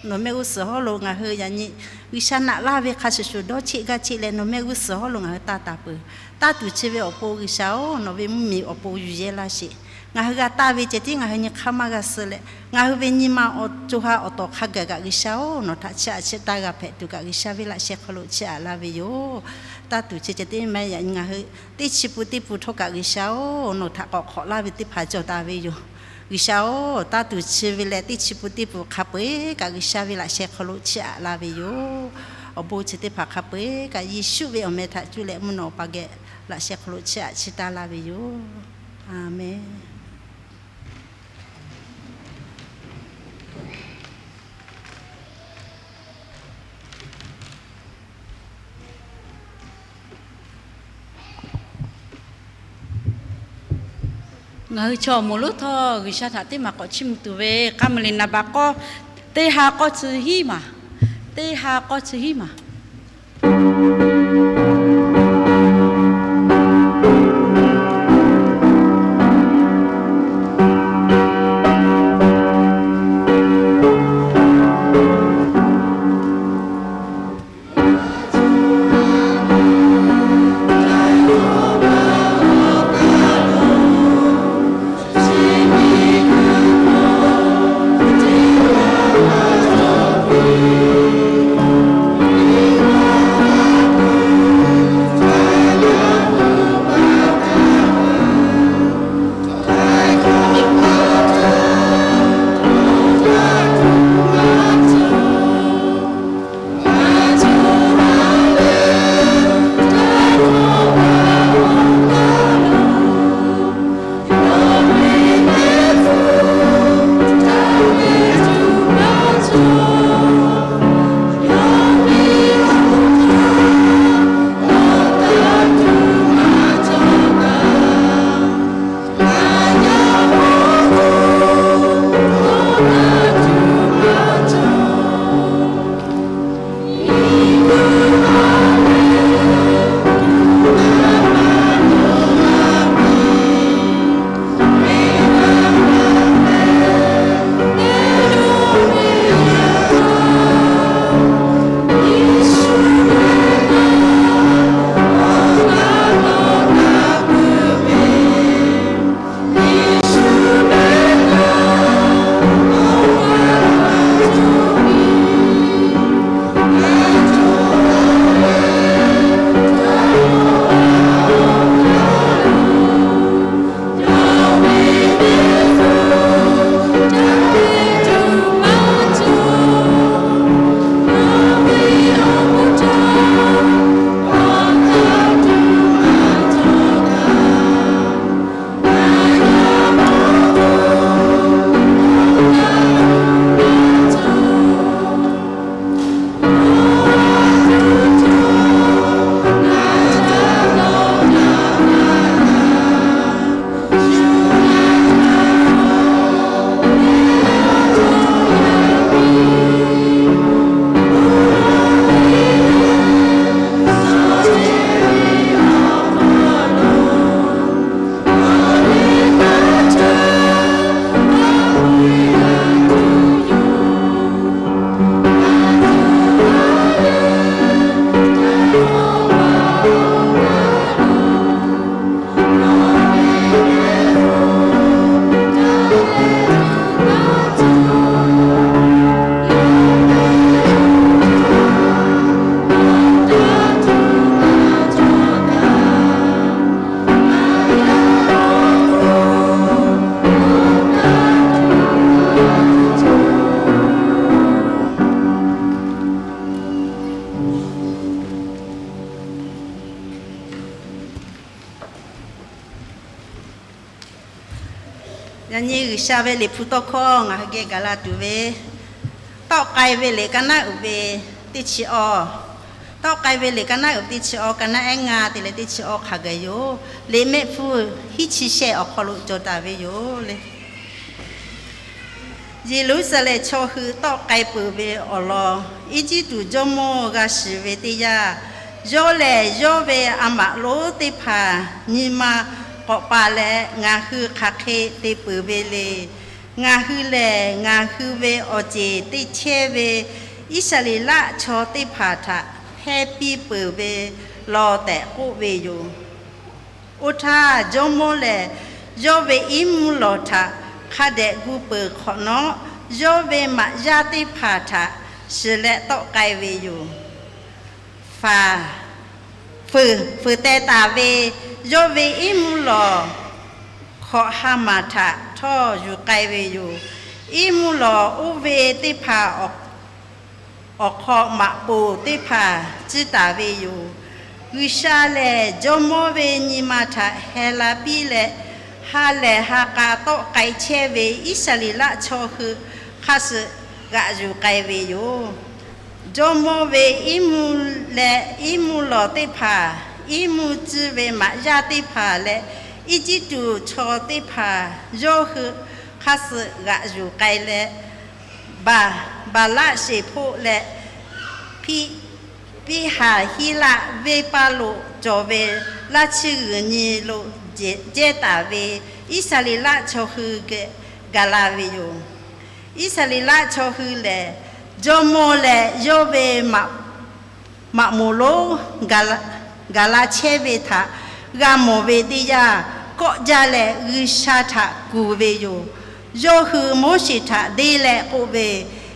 nawˬ mehˆ g'uˇ suhˍ hawˉ lo ngaˬ hui yaꞈ nyi G'uiˬsha naꞈ laˇ ve hk'a shuˍ shuˍ dawˇ cheˆ gaˇ cheˆ leh, nawˬ mehˆ g'uˇ suhˍ hawˉ lo ngaˬ hui taˇ taˍ peuˬ. Taˇ tuˬ chi ve awˬ pon G'uiˬsha-oˬ, nawˬ ve mvuhˇmiˬ awˬ pon yuˬ yehˇ laˇ sheˍ. Ngaˬ hui g'a taˇ ve ceh tiˉ ngaˬ hui nyi hk'aˇ maˇ g'a suh leh, ngaˬ hui ve nyi ma awˬ co ha awˬ tawˍ hk'a gaˬ kaꞈ G'uiˬsha-oˬ, nawˬ htaꞈ chiˇ aꞈ chiˇ taˇ g'a hpehꞈ tuˬ kaꞈ G'uiˬsha ve laꞈ sheh hk'aw lo chiˇ aꞈ laˇ ve yoˬ. Taˇ tuˬ chi ceh tiˉ maˇ heˆ, ngaˬ hui teˇ chi pun teˇ pun htawˇ kaꞈ G'uiˬsha-oˬ, nawˬ htaꞈ k'awꞈ hk'awꞈ laˇ ve teˇ hpaˍ cawˬ taˍ ve yoˬ. G'uiˬsha-oˬ, taˇ tuˬ chi ve leh teˇ chi pun teˇ pun hk'a peu-eˬ kaꞈ G'uiˬsha ve laꞈ sheh hk'aw lo chiˇ aꞈ laˇ ve yoˬ. Awˬ bon chi teˇ hpaˍ hk'a peu-eˬ kaꞈ Yeˍsuˆ ve awˬ meh htaꞈ cuˇ leh mvuhˇ naw Awˬ pa geh laꞈ sheh hk'aw lo chiˇ aꞈ chiˇ taˇ laˇ ve yoˬ. A menˬ. Ngaˬ hui chaw awˬ moˍ lonˉ htawˇ G'uiˬsha htaꞈ teˇ maˬ k'awꞈ chiˇ mvuh tuˬ ve k'aˇ mui le naˍ baꞈ k'awˇ, teˇ ha k'awˇ chi hiˉ maˬ, teˇ ha k'awˇ chi hiˉ maˬ. G'uiˬsha ve liꞈ hpu tawˇ hkawˇ ngaˬ hui geh gaˬ la tuˬ ve, Tawˆ k'ai ve liꞈ ka naˉ uiˍ ve teˇ chi awˇ, Tawˆ k'ai ve liꞈ ka naˉ uiˍ ve teˇ chi awˇ, ka naˉ ehˉ ngaˇ te leh teˇ chi awˇ hk'a gaˬ yoˬ. Liꞈ mehˆ hpfuhˇ hiˉ chi shehˆ awˬ hk'aw lo cawˬ taˍ ve yoˬ le. Yeˍruˆsaˍlehnˍ chaw hui tawˆ k'ai peuˬ ve awˬ lawn, Eˇjiˇtuꞈ jawˇmawˇ g'a shiˍ ve teˇ yanˇ, yawˇ lehˬ yawˇ ve a maꞈ lonˉ teˇ hpaˍ nyi ma k'awꞈ paˍ leh ngaˬ hui hk'aˬ hk'e te peuˬ ve le. Ngaˬ hui lehˬ ngaˬ hui ve awˬ ceˬ te chehˇ ve Iˉsaˍreˍlaˆ chaw teˇ hpaˍ htaꞈ hpehˇ piˇ peuˬ ve law tehꞈ k'oˆ ve yoˬ. Oˇ htaˇ jawˇmawˇ lehˬ, yawˇ ve iˉ mvuhˇ lawˬ htaꞈ hk'a dehꞈ gu peuˬ hk'awꞈ nawˉ, yawˇ ve maꞈ yaˇ teˇ hpaˍ htaꞈ shiˍ leh tawˆ k'ai ve yoˬ. Fuiˍ teh taˍ ve yawˇ ve iˉ mvuhˇ lawˬ hkawꞈ ha maˍ htaꞈ htawˇ yuˬ k'ai ve yoˬ. Iˉ mvuhˇ lawˬ oˇ ve teˇ hpaˍ awˬ hk'aw maꞈ poˍ teˇ hpaˍ ciˇ taˍ ve yoˬ. G'uiˬsha lehˬ jawˇmawˇ ve nyi ma htaꞈ heh la piˇ leh, ha lehˬ ha k'a tawˆ k'ai chehˇ ve Iˉsaˍreˍlaˆ chaw hui hk'a suhˍ g'aꞈ yuˬ k'ai ve yoˬ. Jawˇmawˇ ve iˉ mvuhˇ leh iˉ mvuhˇ lawˬ teˇ hpaˍ, iˉ mvuhˇ ciˇ ve maꞈ yaˇ teˇ hpaˍ leh Eˇjiˇtuꞈ chaw teˇ hpaˍ yawˇ hui hk'a suhˍ g'aꞈ yuˬ k'ai leh, Baˍlaˆ sheˍ hpoˆ leh Piˇhaˍhiˉlaˆ venˇbaˆ lo cawˬ ve laˇ chiˇ g'uiˬ nyi lo jehˇ taˍ ve Iˉsaˍreˍlaˆ chaw hui geh gaˬ la ve yoˬ. Iˉsaˍreˍlaˆ chaw hui lehˬ, jawˇmawˇ leh yawˇ ve maꞈ moˍ lonˉ gaˬ la chehˇ ve htaꞈ g'a mawˬ ve teˇ yanˇ, kawˆ jaˇ leh G'uiˬsha htaꞈ kuˬ ve yoˬ. Yawˇ hui Moˉseˍ htaꞈ deˇ leh k'oˆ ve,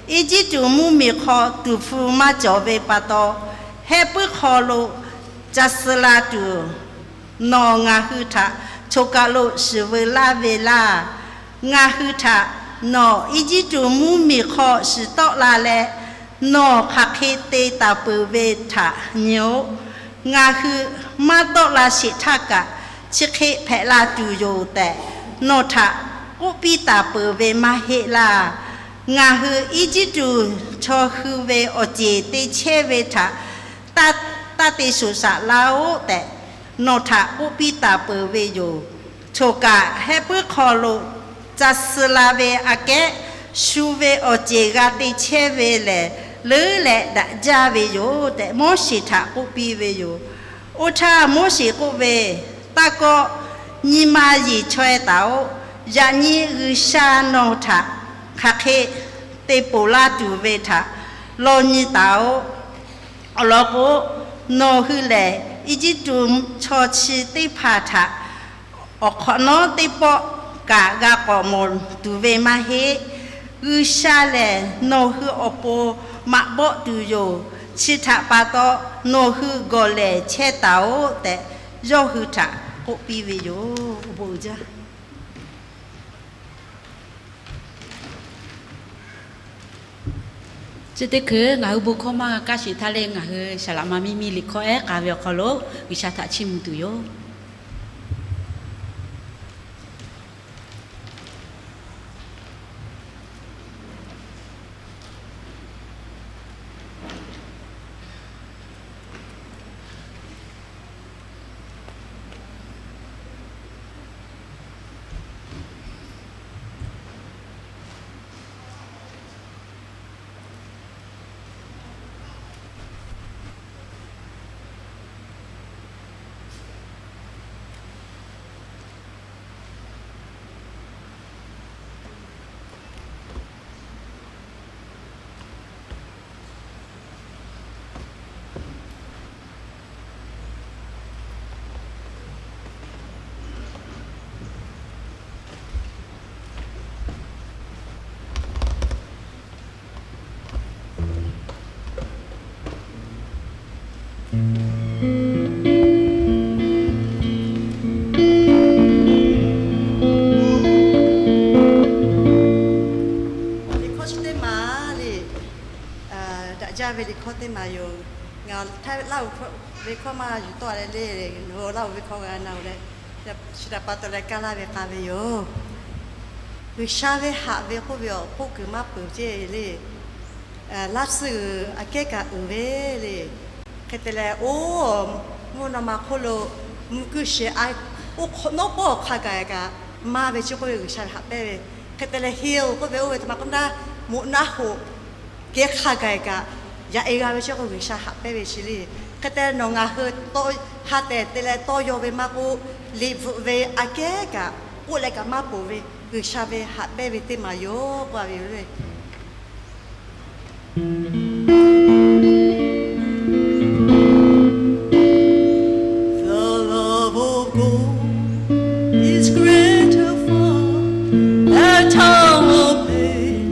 Eˇjiˇtuꞈ mvuhˇmiˬ hk'aw tuˍ hpfuh maˇ cawˬ ve pa taw, hehˉ puiˉ hk'aw lo ca suh la tuˬ, nawˬ ngaˬ hui htaꞈ choˬ kaˬ lo shiˍ veu laˇ ve laˇ. Ngaˬ hui htaꞈ nawˬ Eˇjiˇtuꞈ mvuhˇmiˬ hk'aw shiˍ tawˆ la leh, nawˬ hk'aˬ hk'e te taˍ peuˬ ve htaꞈ nyi-oˆ. Ngaˬ hui maˇ tawˆ la sheˍ htaˇ kaꞈ, chi hk'e hpehꞈ la tuˬ yoˬ tehꞈ nawˬ htaꞈ k'oˆ piˇ taˍ peuˬ ve maˇ heˆ laˇ. Ngaˬ hui Eˇjiˇtuꞈ chaw hui ve awˬ ceˬ te chehˇ ve htaꞈ taˇ te shoˍ shaꞈ laˇ-oˆ tehꞈ, nawˬ htaꞈ k'oˆ piˇ taˍ peuˬ ve yoˬ. Choˬ kaꞈ hehˉ puiˉ hk'aw lo ca suh la ve aꞈ kehˉ, shu ve awˬ ceˬ g'a te chehˇ ve lehˬ, leuˉ leh daꞈ jaˇ ve yoˬ tehꞈ Moˉseˍ htaꞈ k'oˆ piˇ ve yoˬ. Oˇ htaˇ Moˉseˍ k'oˆ ve, Taˇ kawˆ, nyi ma yeˬ chaweh taˍ-oꞈ. Yaꞈ nyi G'uiˬsha nawˬ htaꞈ hk'aˬ hk'e te ponˬ laˇ tuˬ ve htaꞈ law nyi taˍ-oꞈ. Awˬ lawn k'o, nawˬ hui lehˬ Eˇjiˇtuꞈ chaw chi teˇ hpaˍ htaꞈ awˬ hk'awꞈ nawˉ teˇ pawˆ kaꞈ g'a k'awꞈ mawˬ tuˬ ve maˇ heˆ. G'uiˬsha lehˬ nawˬ hui awˬ pon maꞈ bawˆ tuˬ yoˬ. Chi htaꞈ pa taw, nawˬ hui gawˬ lehˬ chehˇ taˍ-oꞈ tehꞈ, yawˇ hui htaꞈ k'oˆ piˇ ve yoˬ. Awˬ bon uiˍ jaˇ. Chi teˇ hkui ngaˬ hui bon hkawˇ maˇ g'a kaˇ sheˍ htaˇ lehˬ, ngaˬ hui saˍ laꞈ ma miˇ miˇ liꞈ hkawˇ ehˉ k'a ve awˬ hk'aw lo G'uiˬsha htaꞈ chiˇ mvuh tuˬ yoˬ. Liꞈ hkawˇ chi teˇ maˬ le, daꞈ jaˇ ve liꞈ hkawˇ teˇ maˬ yoˬ. Ngaˬ Laˇ huˍ ve hkawˇ maˇ yuˬ tawˆ leh le, nawˬ hui Laˇ huˍ ve hkawˇ g'a na-oˬ leh, chi htaꞈ pa taw leh kaˇ laˇ ve k'a ve yoˬ. G'uiˬsha ve haꞈ ve k'oˆ ve awˬ k'oˆ kuiˬ maˇ peuˬ ceˇ le. Laˇ suhˉ g'uiˬ aꞈ kehˉ kaꞈ uiˍ ve le. Hk'e te leh, oˇ, mvuhˇ naw ma hk'oˆ lo mvuhˇ kuiˬ shehˍ a, oˇ hk'awꞈ nawˉ pawˆ awˬ hk'a gaˬ kaꞈ maˇ ve chi k'oˆ ve G'uiˬsha ve haꞈ pehnˇ ve. Hk'e te leh, heal k'oˆ ve oˇ ve htaꞈ ma k'oˆ naˇ, moꞈ naˆ hoꞈ kehˉ hk'a gaˬ kaꞈ yaꞈ e g'a ve chi k'oˆ G'uiˬsha haꞈ pehnˇ ve chi le. Hk'e te leh, nawˬ ngaˬ hui tawˇ ha tehˬ te leh tawˇ yaw ve maˇ k'oˆ, liꞈ bvuhꞈ ve aꞈ kehˉ kaꞈ k'oˆ leh kaꞈ maˇ poˬ ve G'uiˬsha ve haꞈ pehnˇ ve teˇ maˬ yoˬ k'oˆ ve yoˬ le. The love of God is greater far than tongue or pen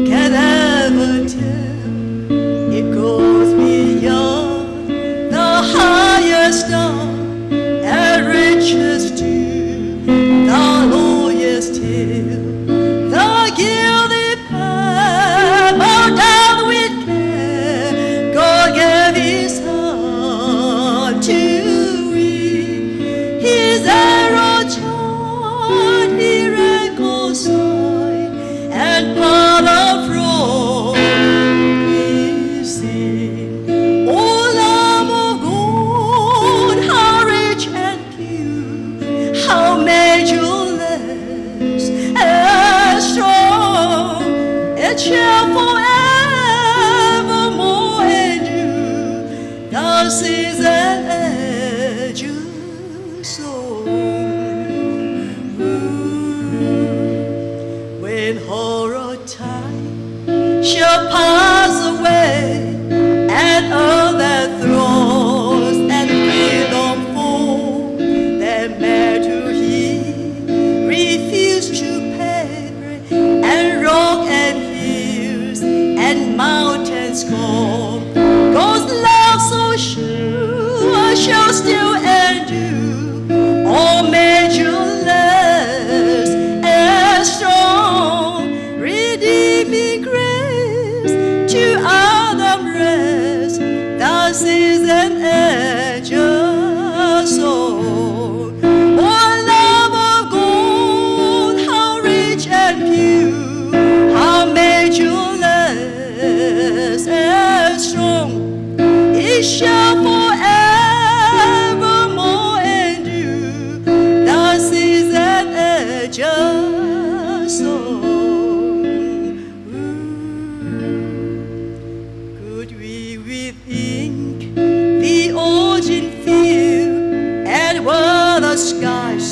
can ever tell. It goes beyond the highest star and reaches to the lowest hill. The guilty pair bowed down with care, God gave His Son to weep. His error child He reconciled and pardoned from his sin. O Lamb of God, how rich and pure, how measureless and strong, it shall forevermore endure. Thus sings an angel song. When horror time shall pass away, and earth and thrones and kingdom fall, then men to Him refuse to pay, and rock and hills and mountains call. God's love so sure shall still endure, all measureless and strong, redeeming grace to Adam race. Thus sings an angel song. O Lamb of God, how rich and pure, how measureless and strong, it shall forevermore endure. Thus sings an angel song. Could we with ink the ocean fill, and were the skies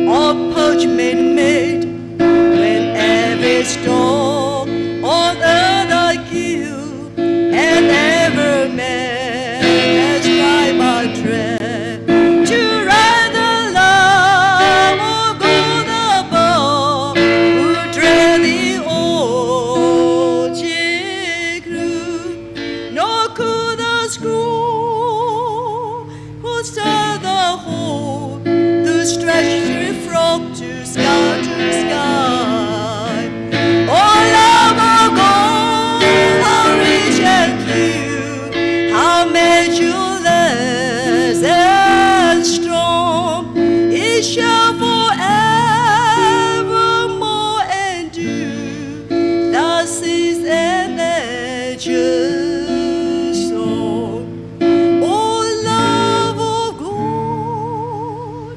of parchment made, when every star on earth I kill, and every man has tried my tread to write the Lamb of God above, who tread the ocean gloom. Nor could the scroll whose star the whole, to stretch through flock to sky, to sky. O Lamb of God, how rich and pure, how measureless and strong, it shall forevermore endure. Thus sings an angel song. O Lamb of God,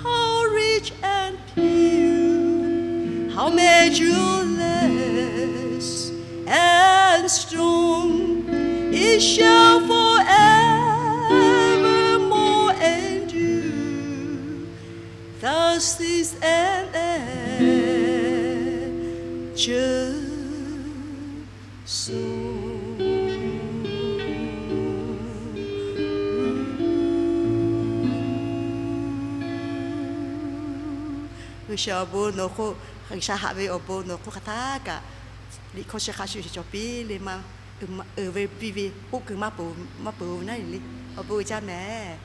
how rich and pure, how measureless and strong, it shall forevermore endure. Thus sings an angel song. G'uiˬsha awˬ bon nawˬ hk'oˆ, G'uiˬsha haꞈ ve awˬ bon nawˬ hk'oˆ hk'aˬ htaˇ kaꞈ liꞈ hkawˇ chi hk'a shuˍ shuˍ cawˬ piˇ le maˇ. Uiˍ ve piˇ ve k'oˆ kuiˬ maˇ peuˬ, maˇ peuˬ ve naˉ le. Awˬ bon uiˍ jaˇ mehˍ.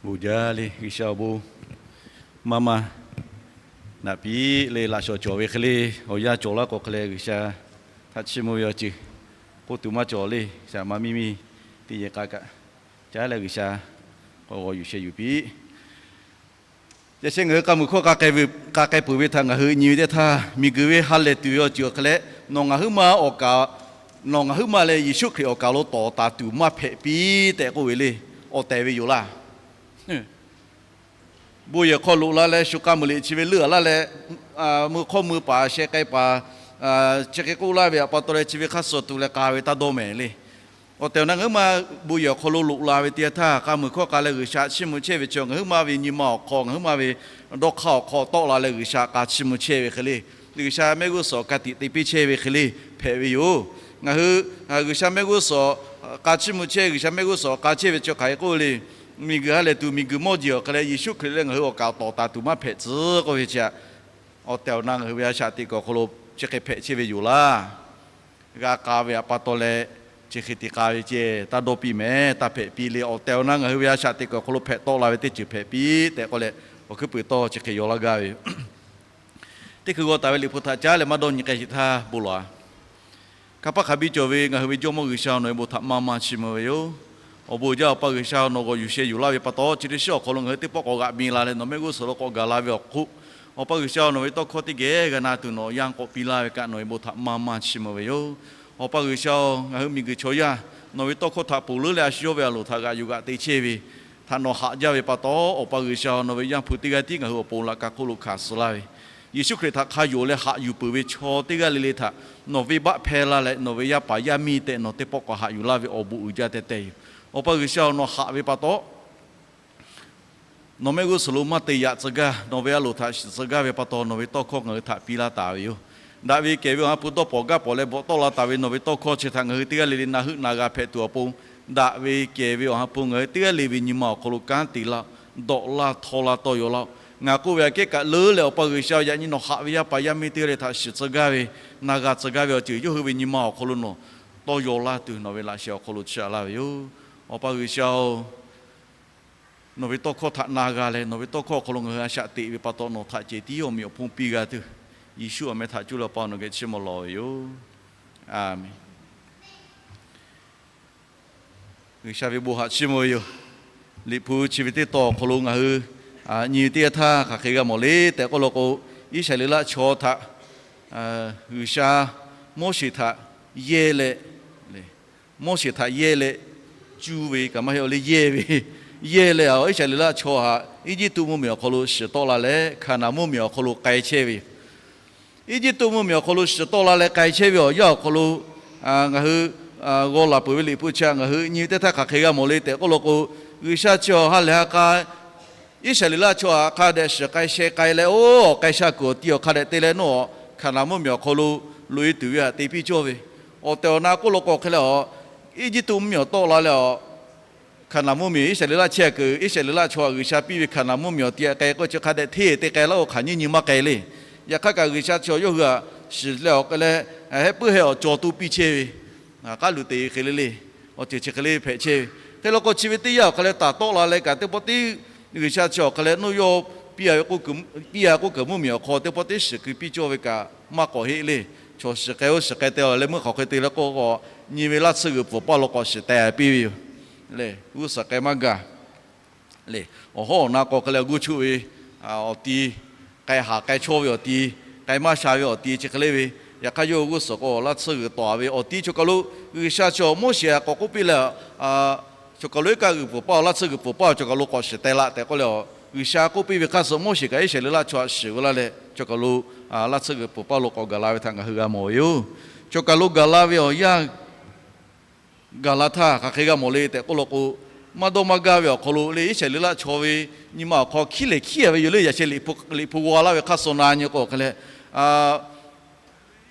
Bon jaˇ le, G'uiˬsha awˬ bon maˇ maˇ naꞈ piˉ le. Laꞈ shawˍ cawˬ ve hk'e le, awˬ yanˇ cawˬ laˇ k'o hk'e leh G'uiˬsha htaꞈ chiˇ mvuh ve awˬ ceuˬ k'oˆ tuˬ maˇ cawˬ le. Shaˍ ma miˇ miˇ teˇ yehˬ k'a kaꞈ caˉ leh G'uiˬsha k'awꞈ g'aw yuˬ sheh yuˬ piˇ. Yaꞈ sheh ngaˬ hui k'a muiˬ hkawˇ k'a k'ai peuˬ ve htaꞈ ngaˬ hui nyi ve teˇ htaˇ, miˬguiˬ ve ha lehˬ tuˬ ve awˬ ceuˬ awˬ hk'e leh, nawˬ ngaˬ huiˉ ma awˬ kaˍ, nawˬ ngaˬ huiˉ ma leh Yeˍsuˆ Hkriꞈ awˬ kaˍ lo tawˍ taˍ tuˬ maˇ hpehꞈ piˇ tehꞈ k'oˆ ve le. Awˬ tehˬ ve yoˬ laˇ. Bon yehˬ hk'aw loꞈ la leh shu k'a muiˬ liꞈ chi ve leuˆ a laˇ leh, mui hk'awˇ mui paˍ sheh k'ai paˍ chi hk'e k'oˆ laˇ ve htaꞈ pa taw leh chi ve hk'aˇ suh tuˬ leh k'a ve taˇ dawˇ mehˍ le. Awˬ tehˬ awˬ na ngaˬ huiˉ ma bon yehˬ awˬ hk'aw lo loꞈ la ve teˇ yanˇ htaˇ, k'a muiˬ hkawˇ k'a leh G'uiˬsha chiˇ mvuh chehˇ ve chi ngaˬ huiˉ ma ve nyi ma awˬ hk'aw, ngaˬ huiˉ ma ve dawˇ hk'aˇ awˬ hk'aw tawˆ la leh G'uiˬsha k'a chiˇ mvuh chehˇ ve hk'e le, G'uiˬsha mehˆ g'uˇ suhˍ k'a tiꞈ te piˇ chehˇ ve hk'e le hpehꞈ ve yoˬ. Ngaˬ hui G'uiˬsha mehˆ g'uˇ suhˍ k'a chiˇ mvuh chehˇ, G'uiˬsha mehˆ g'uˇ suhˍ k'a chehˇ ve chi hk'aˬ hk'e k'oˆ ve le. Miˬguiˬ ha lehˬ tuˬ miˬguiˬ mawˇ jeˬ awˬ hk'e leh Yeˍsuˆ Hkriꞈ leh ngaˬ hui awˬ kaˍ tawˍ taˍ tuˬ maˇ hpehꞈ tcuh k'oˆ ve chi htaꞈ, awˬ tehˬ awˬ na ngaˬ hui ve a shaꞈ teꞈ kuiˬ awˬ hk'aw lo chi hk'e hpehꞈ chehˇ ve yoˬ laˇ. G'a k'a ve htaꞈ pa taw leh chi hk'e te k'a ve ceh taˇ dawˇ piˇ mehˍ, taˇ hpehꞈ piˇ le. Awˬ tehˬ awˬ na ngaˬ hui ve a shaꞈ teꞈ kuiˬ awˬ hk'aw lo hpehꞈ tawˆ la ve teˇ ceuˬ hpehꞈ piˇ tehꞈ k'oˆ leh, awˬ hkuiˉ puiˍ tawˇ chi hk'e yaw laˇ gaˇ ve yoˬ. Teˇ hkui g'aw taˍ ve liꞈ hpu htaꞈ caˉ leh maˇ dawˇ nyi k'ai sheˍ htaˇ bon lawˬ-a. Kanˇ paˆ hk'a biˇ cawˬ ve ngaˬ hui ve Jawˇmawˇ G'uiˬsha, nawˬ ve bon htaꞈ maˇ maˇ chiˇ mvuh ve yoˬ. Awˬ bon uiˍ jaˇ Awˬ pa G'uiˬsha, nawˬ g'aw yuˬ sheh yuˬ laˇ ve pa taw, chi teˇ shiˉ awˬ hk'aw lo ngaˬ hui teˇ pawˆ k'awꞈ g'aꞈ mi la leh nawˬ mehˆ g'uˇ suhˍ lo k'awꞈ gaˬ la ve awˬ hk'oˆ, Awˬ pa G'uiˬsha, nawˬ ve tawˇ hkawˇ teˇ geh g'a na tuˬ nawˬ yanˇ k'awꞈ piˇ laˇ ve kaꞈ nawˬ ve bon htaꞈ maˇ maˇ chiˇ mvuh ve yoˬ. Awˬ pa G'uiˬsha, ngaˬ hui miˬguiˬ chaw yaˇ nawˬ ve tawˇ hkawˇ htaꞈ ponˬ leuˉ leh a shu yawˇ ve a loˍ htaꞈ g'aꞈ yuˬ g'aꞈ te chehˇ ve htaꞈ nawˬ haꞈ jaˇ ve pa taw, Awˬ pa G'uiˬsha, nawˬ ve Yaˇ hpu teˇ g'aˇ tiˉ ngaˬ hui awˬ pon laꞈ ka hk'oˆ lo hkanˍ suh laˇ ve, Yeˍsuˆ Hkriꞈ htaꞈ hk'a yonˍ leh haꞈ yuˬ peuˬ ve chaw teˇ g'aˇ le le htaꞈ nawˬ venˇbaˆ hpehˇ laˇ leh nawˬ ve yaˇ paˍ yaˇ miˇ tehꞈ nawˬ teˇ pawˆ k'awꞈ haꞈ yuˬ laˇ ve awˬ bon uiˍ jaˇ tehꞈ tehꞈ yoˬ. Awˬ pa G'uiˬsha, nawˬ haꞈ ve pa taw, nawˬ mehˆ g'uˇ suhˍ lo maˇ te yaꞈ tcuh gaˇ, nawˬ ve a loˍ htaꞈ shiˍ tcuh gaˇ ve pa taw, nawˬ ve tawˇ hkawˇ ngaˬ hui htaꞈ piˇ laˇ taˍ ve yoˬ. Daꞈ ve kehˬ ve Awˬ ha hpu dawˇ pawnˍ gaˇ pawnˍ leh bvuhꞈ tawˆ la taˍ ve nawˬ ve tawˇ hkawˇ chi htaꞈ ngaˬ hui teˇ g'aˇ le le na heuˆ na g'a hpehꞈ tuˬ awˬ pon, daꞈ ve kehˬ ve Awˬ ha hpu ngaˬ hui teˇ g'aˇ le ve nyi ma awˬ hk'aw lo kanˉ te laˇ-oˆ. Dawꞈ laˇ htaw laˇ tawˇ yaw laˇ-oˆ. Ngaˬ k'oˆ ve aꞈ kehˉ kaꞈ leuˉ leh Awˬ pa G'uiˬsha, yaꞈ nyi nawˬ haꞈ ve yaˇ paˍ yaˇ miˇ teˇ g'aˇ le htaꞈ shiˍ tcuh gaˇ ve, na g'a tcuh gaˇ ve awˬ ceuˬ yawˇ hui ve nyi ma awˬ hk'aw lo nawˬ tawˇ yaw laˇ tuˬ nawˬ ve laꞈ sheh awˬ hk'aw lo chiˇ aꞈ laˇ ve yoˬ. Awˬ pa G'uiˬsha-oˬ, nawˬ ve tawˇ hkawˇ htaꞈ na g'a leh nawˬ ve tawˇ hkawˇ awˬ hk'aw lo ngaˬ hui a shaꞈ teꞈ ve pa taw, nawˬ htaꞈ cehˬ tiˉ awˬ meꞈ awˬ hponˇ piˇ g'a tuˬ, Yeˍsuˆ awˬ meh htaꞈ cuˇ leh Awˬ pa nawˬ geh chiˇ mvuh lawˬ ve yoˬ. A menˍ. G'uiˬsha ve bon htaꞈ chiˇ mvuh ve yoˬ. Liꞈ hpu chi ve teˇ tawn awˬ hk'aw lo ngaˬ hui nyi ve teˇ yanˇ htaˇ hk'aˬ hk'e g'a mawˬ le tehꞈ k'oˆ law k'o, Iˉsaˍreˍlaˆ chaw htaꞈ G'uiˬsha Moˉseˍ htaꞈ yehˇ leh, Moˉseˍ htaꞈ yehˇ leh, cuˇ ve kaꞈ maˇ heˆ, awˬ leh yehˇ ve, yehˇ leh Iˉsaˍreˍlaˆ chaw htaꞈ Eˇjiˇtuꞈ mvuhˇmiˬ awˬ hk'aw lo shiˍ tawˆ la leh Hkaˍnanˍ mvuhˇmiˬ awˬ hk'aw lo k'ai chehˇ ve yoˬ. Eˇjiˇtuꞈ mvuhˇmiˬ awˬ hk'aw lo shiˍ tawˆ la leh k'ai chehˇ ve awˬ yanˇ awˬ hk'aw lo ngaˬ hui g'aw laˬ peuˬ ve liꞈ hpu chi htaꞈ ngaˬ hui nyi ve teˇ htaˇ hk'aˬ hk'e g'a mawˬ le tehꞈ k'oˆ law k'o, G'uiˬsha chi awˬ ha lehˬ ha k'a Iˉsaˍreˍlaˆ chaw htaꞈ hk'a dehꞈ shiˍ k'ai sheh k'ai leh, oˇ awˬ k'ai sha kuiˬ awˬ ti awˬ hk'a dehꞈ te leh nawˬ Hkaˍnanˍ mvuhˇmiˬ awˬ hk'aw lo loꞈ-e tuˬ ve htaꞈ te piˇ cawˇ ve, awˬ tehˬ awˬ na k'oˆ law k'o hk'e leh, Eˇjiˇtuꞈ mvuhˇmiˬ awˬ tawˆ la leh, Hkaˍnanˍ mvuhˇmiˬ Iˉsaˍreˍlaˆ chehˇ kuiˬ, Iˉsaˍreˍlaˆ chaw htaꞈ G'uiˬsha piˇ ve Hkaˍnanˍ mvuhˇmiˬ awˬ ti htaꞈ k'ai k'o chi hk'a dehꞈ hteˇ te k'ai laˇ-oˆ, hk'aˬ nyiˇ nyi maˇ k'ai le. Yaꞈ hk'aˇ kaꞈ G'uiˬsha chaw yawˇ hui htaꞈ shiˍ leh awˬ k'ai leh, hehˆ puiˉ heh awˬ caw tuˇ piˇ chehˇ ve, k'aˉ luˬ te hk'e le le, awˬ ceuˬ chi hk'e le hpehꞈ chehˇ ve. Hk'e law k'o chi ve teˇ yanˇ awˬ hk'a leh taˍ tawˆ la leh kaꞈ teˇ pawˆ tiˉ G'uiˬsha chi awˬ hk'a leh nawˬ yawˇ piˇ a ve k'oˆ kuiˬ mvuhˇmiˬ awˬ hk'aw teˇ pawˆ tiˉ shiˍ keu piˇ cawˇ ve kaꞈ maˇ k'awꞈ heˆ le. Chaw shiˍ k'ai-oˬ shiˍ k'ai te-a leh meuˇ hk'aˬ hk'e te le k'o, nyi ve laˇ tsuhˇ g'uiˬ pfuhˍ paˇ lo k'awꞈ shiˍ teh piˇ ve yoˬ. Lehˬ g'uˇ suhˍ k'ai maˇ gaˬ le. Awˬ hawˉ awˬ na k'o hk'e leh g'uˇ chuˆ ve awˬ ti, k'ai haˍ k'ai chawˇ ve awˬ ti, k'ai maˇ sha ve awˬ ti chi hk'e le ve, yaꞈ hk'aˇ yawˇ hui g'uˇ suhˍ k'o laˇ tsuhˇ g'uiˬ tawˍ ve awˬ ti chaw kaˬ lo G'uiˬsha chaw Moˉseˍ htaꞈ k'awꞈ k'oˆ piˇ leh, chaw kaˬ lo iˉ kaˆ g'uiˬ pfuhˍ paˇ-oˬ, laˇ tsuhˇ g'uiˬ pfuhˍ paˇ-oˬ, chaw kaˬ lo k'awꞈ shiˍ teh laˇ tehꞈ k'oˆ leh, G'uiˬsha k'oˆ piˇ ve hk'aˇ suh Moˉseˍ kaꞈ Iˉsaˍreˍlaˆ chaw htaꞈ shiˍ ve laˇ leh chaw kaˬ lo laˇ tsuhˇ g'uiˬ pfuhˍ paˇ lo k'awꞈ gaˬ la ve htaꞈ ngaˬ hui g'a mawˬ ve yoˬ. Chaw kaˬ lo gaˬ la ve awˬ yanˇ gaˬ la htaˇ hk'aˬ hk'e g'a mawˬ le tehꞈ k'oˆ law k'o, maˇ dawˇ maˇ gaˇ ve awˬ hk'aw lo le Iˉsaˍreˍlaˆ chaw ve nyi ma awˬ hk'aw hkiˉ lehˬ hkiˉ-a ve yoˬ le. Yaꞈ sheh Liꞈ hpu g'aw laˇ ve hk'aˇ suh na nyi k'o hk'e leh,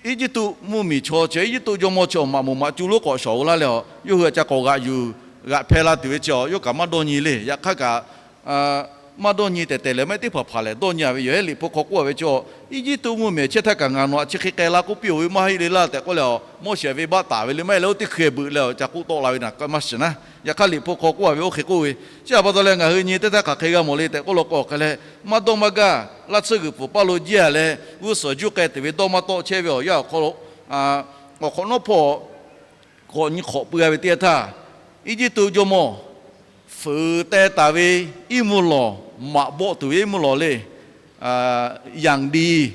Eˇjiˇtuꞈ mvuhˇmiˬ chaw chi Eˇjiˇtuꞈ jawˇmawˇ chi awˬ maꞈ moˍ maꞈ cu lonˉ k'awꞈ shawˍ-o laˇ leh, yawˇ hui htaꞈ ca k'awꞈ g'aꞈ yuˬ g'aꞈ hpehˇ la tuˬ ve chi yawˇ kaꞈ maˇ dawˇ nyi le. Yaꞈ hk'aˇ kaꞈ Maˇ dawˇ nyi tehˬ tehˬ leh maˇ heˆ, teˇ hpaˍ hpaˍ lehˬ dawˇ nyi a ve yoˬ. Heˉ liꞈ hpu hk'aw k'oˆ a ve chaw, Eˇjiˇtuꞈ mvuhˇmiˬ chehˇ htaˇ kaꞈ ngaˬ nawˬ htaꞈ chi hk'e k'ai la k'oˆ piˇ-oˬ ve maˇ heˆ le laˇ tehꞈ k'oˆ leh, Moˉseˍ venˇbaˆ taˍ ve le maˇ heˆ leh, oˇ teˇ hkui beuꞈ leh awˬ ca k'oˆ tawˆ la ve naˬ maˇ shiˍ naˉ. Yaꞈ hk'aˇ liꞈ hpu hk'aw k'oˆ a ve oˇ hk'e k'oˆ ve, chi htaꞈ pa taw leh ngaˬ hui nyi teˇ htaˇ hk'aˬ hk'e g'a mawˬ le tehꞈ k'oˆ law k'o hk'e leh, maˇ dawˇ maˇ gaˇ, laˇ tsuhˇ g'uiˬ pfuhˍ paˇ lo jiˇ a leh g'uˇ suhˍ juˇ k'ai tuˬ ve dawˇ maˇ tawˆ chehˇ ve awˬ yanˇ awˬ hk'aw lo, awˬ hk'awꞈ nawˉ hpawˇ k'awꞈ nyi hk'awꞈ pui a ve teˇ yanˇ htaˇ, Eˇjiˇtuꞈ jawˇmawˇ fuiˍ teh taˍ ve iˉ mvuhˇ lawˬ, maꞈ bawˆ tuˬ ve iˉ mvuhˇ lawˬ le, อย่างดี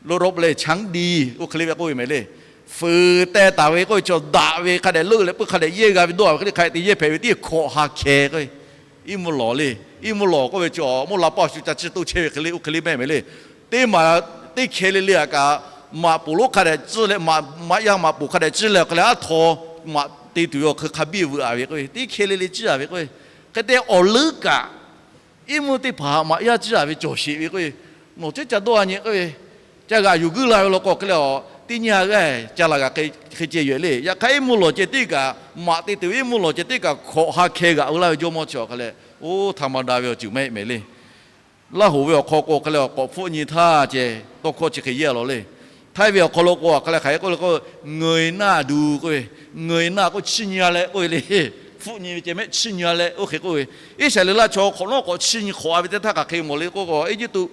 lo rawˆ leh ช้างดี oˇ hk'e le ve k'oˆ ve mehˍ le. Fuiˍ teh taˍ ve k'oˆ ve chaw daꞈ ve hk'a dehꞈ leuˆ leh puiˉ hk'a dehꞈ yehˇ g'a ve dawˇ a ve hk'e le hk'a dehꞈ te yehˇ hpehꞈ ve teˇ hkawꞈ ha hkeh k'o, iˉ mvuhˇ lawˬ le. Iˉ mvuhˇ lawˬ k'oˆ ve chaw mawˇ la paˇ shu ca ciˇ toˇ chehˇ ve hk'e le oˇ hk'e le mehˍ mehˍ le. Teˇ maˬ teˇ hkeh le le a kaꞈ, maꞈ poˍ lonˉ hk'a dehꞈ ciˇ leh, maꞈ yaˇ maꞈ poˍ hk'a dehꞈ ciˇ leh awˬ hk'e leh aˉ htaw maꞈ te tuˬ ve awˬ hk'e hk'a biˇ veuꞈ a ve k'o, teˇ hkeh le le ciˇ a ve k'o, hk'e te awˬ leuˉ kaꞈ iˉ mvuhˇ teˇ hpaˍ maꞈ yaˇ ciˇ a ve cawˬ sheˍ ve k'o, nawˬ teˇ ca dawˇ a nyi k'o ve, ca g'aꞈ yuˬ guiˇ la ve law k'o hk'e leh a, teˇ nyi a g'aˇ ca laˬ g'aꞈ hk'e ceh yoˬ le. Yaꞈ hk'aˇ iˉ mvuhˇ lawˬ ceh tiˉ kaꞈ, maꞈ te tuˬ ve iˉ mvuhˇ lawˬ ceh tiˉ kaꞈ hkawꞈ ha hkeh g'aꞈ u laˇ ve jawˇmawˇ chi awˬ hk'e leh, oˇ htaꞈ ma da ve awˬ ceuˬ maˇ heˆ mehˍ le. Laˇ hoˍ ve awˬ hk'aw k'o hk'e leh awˬ k'awꞈ hpfuhˆ nyi htaˇ ceh tawˇ hkawˇ chi hk'e yehˇ a law le. Htaiˇ ve awˬ hk'aw lo k'o a hk'e leh hk'aˬ hk'e k'oˆ le k'o, เงยหน้าดู k'oˆ ve, เงยหน้า k'oˆ chiˇ nyi a leh k'oˆ ve le. Hpfuhˆ nyi ve ceh mehˆ chiˇ nyi a leh oˇ hk'e k'oˆ ve, Iˉsaˍreˍlaˆ chaw hk'awꞈ nawˉ k'awꞈ chiˇ nyi hk'awꞈ a ve teˇ htaˇ hk'aˬ hk'e mawˬ le k'oˆ k'o, Eˇjiˇtuꞈ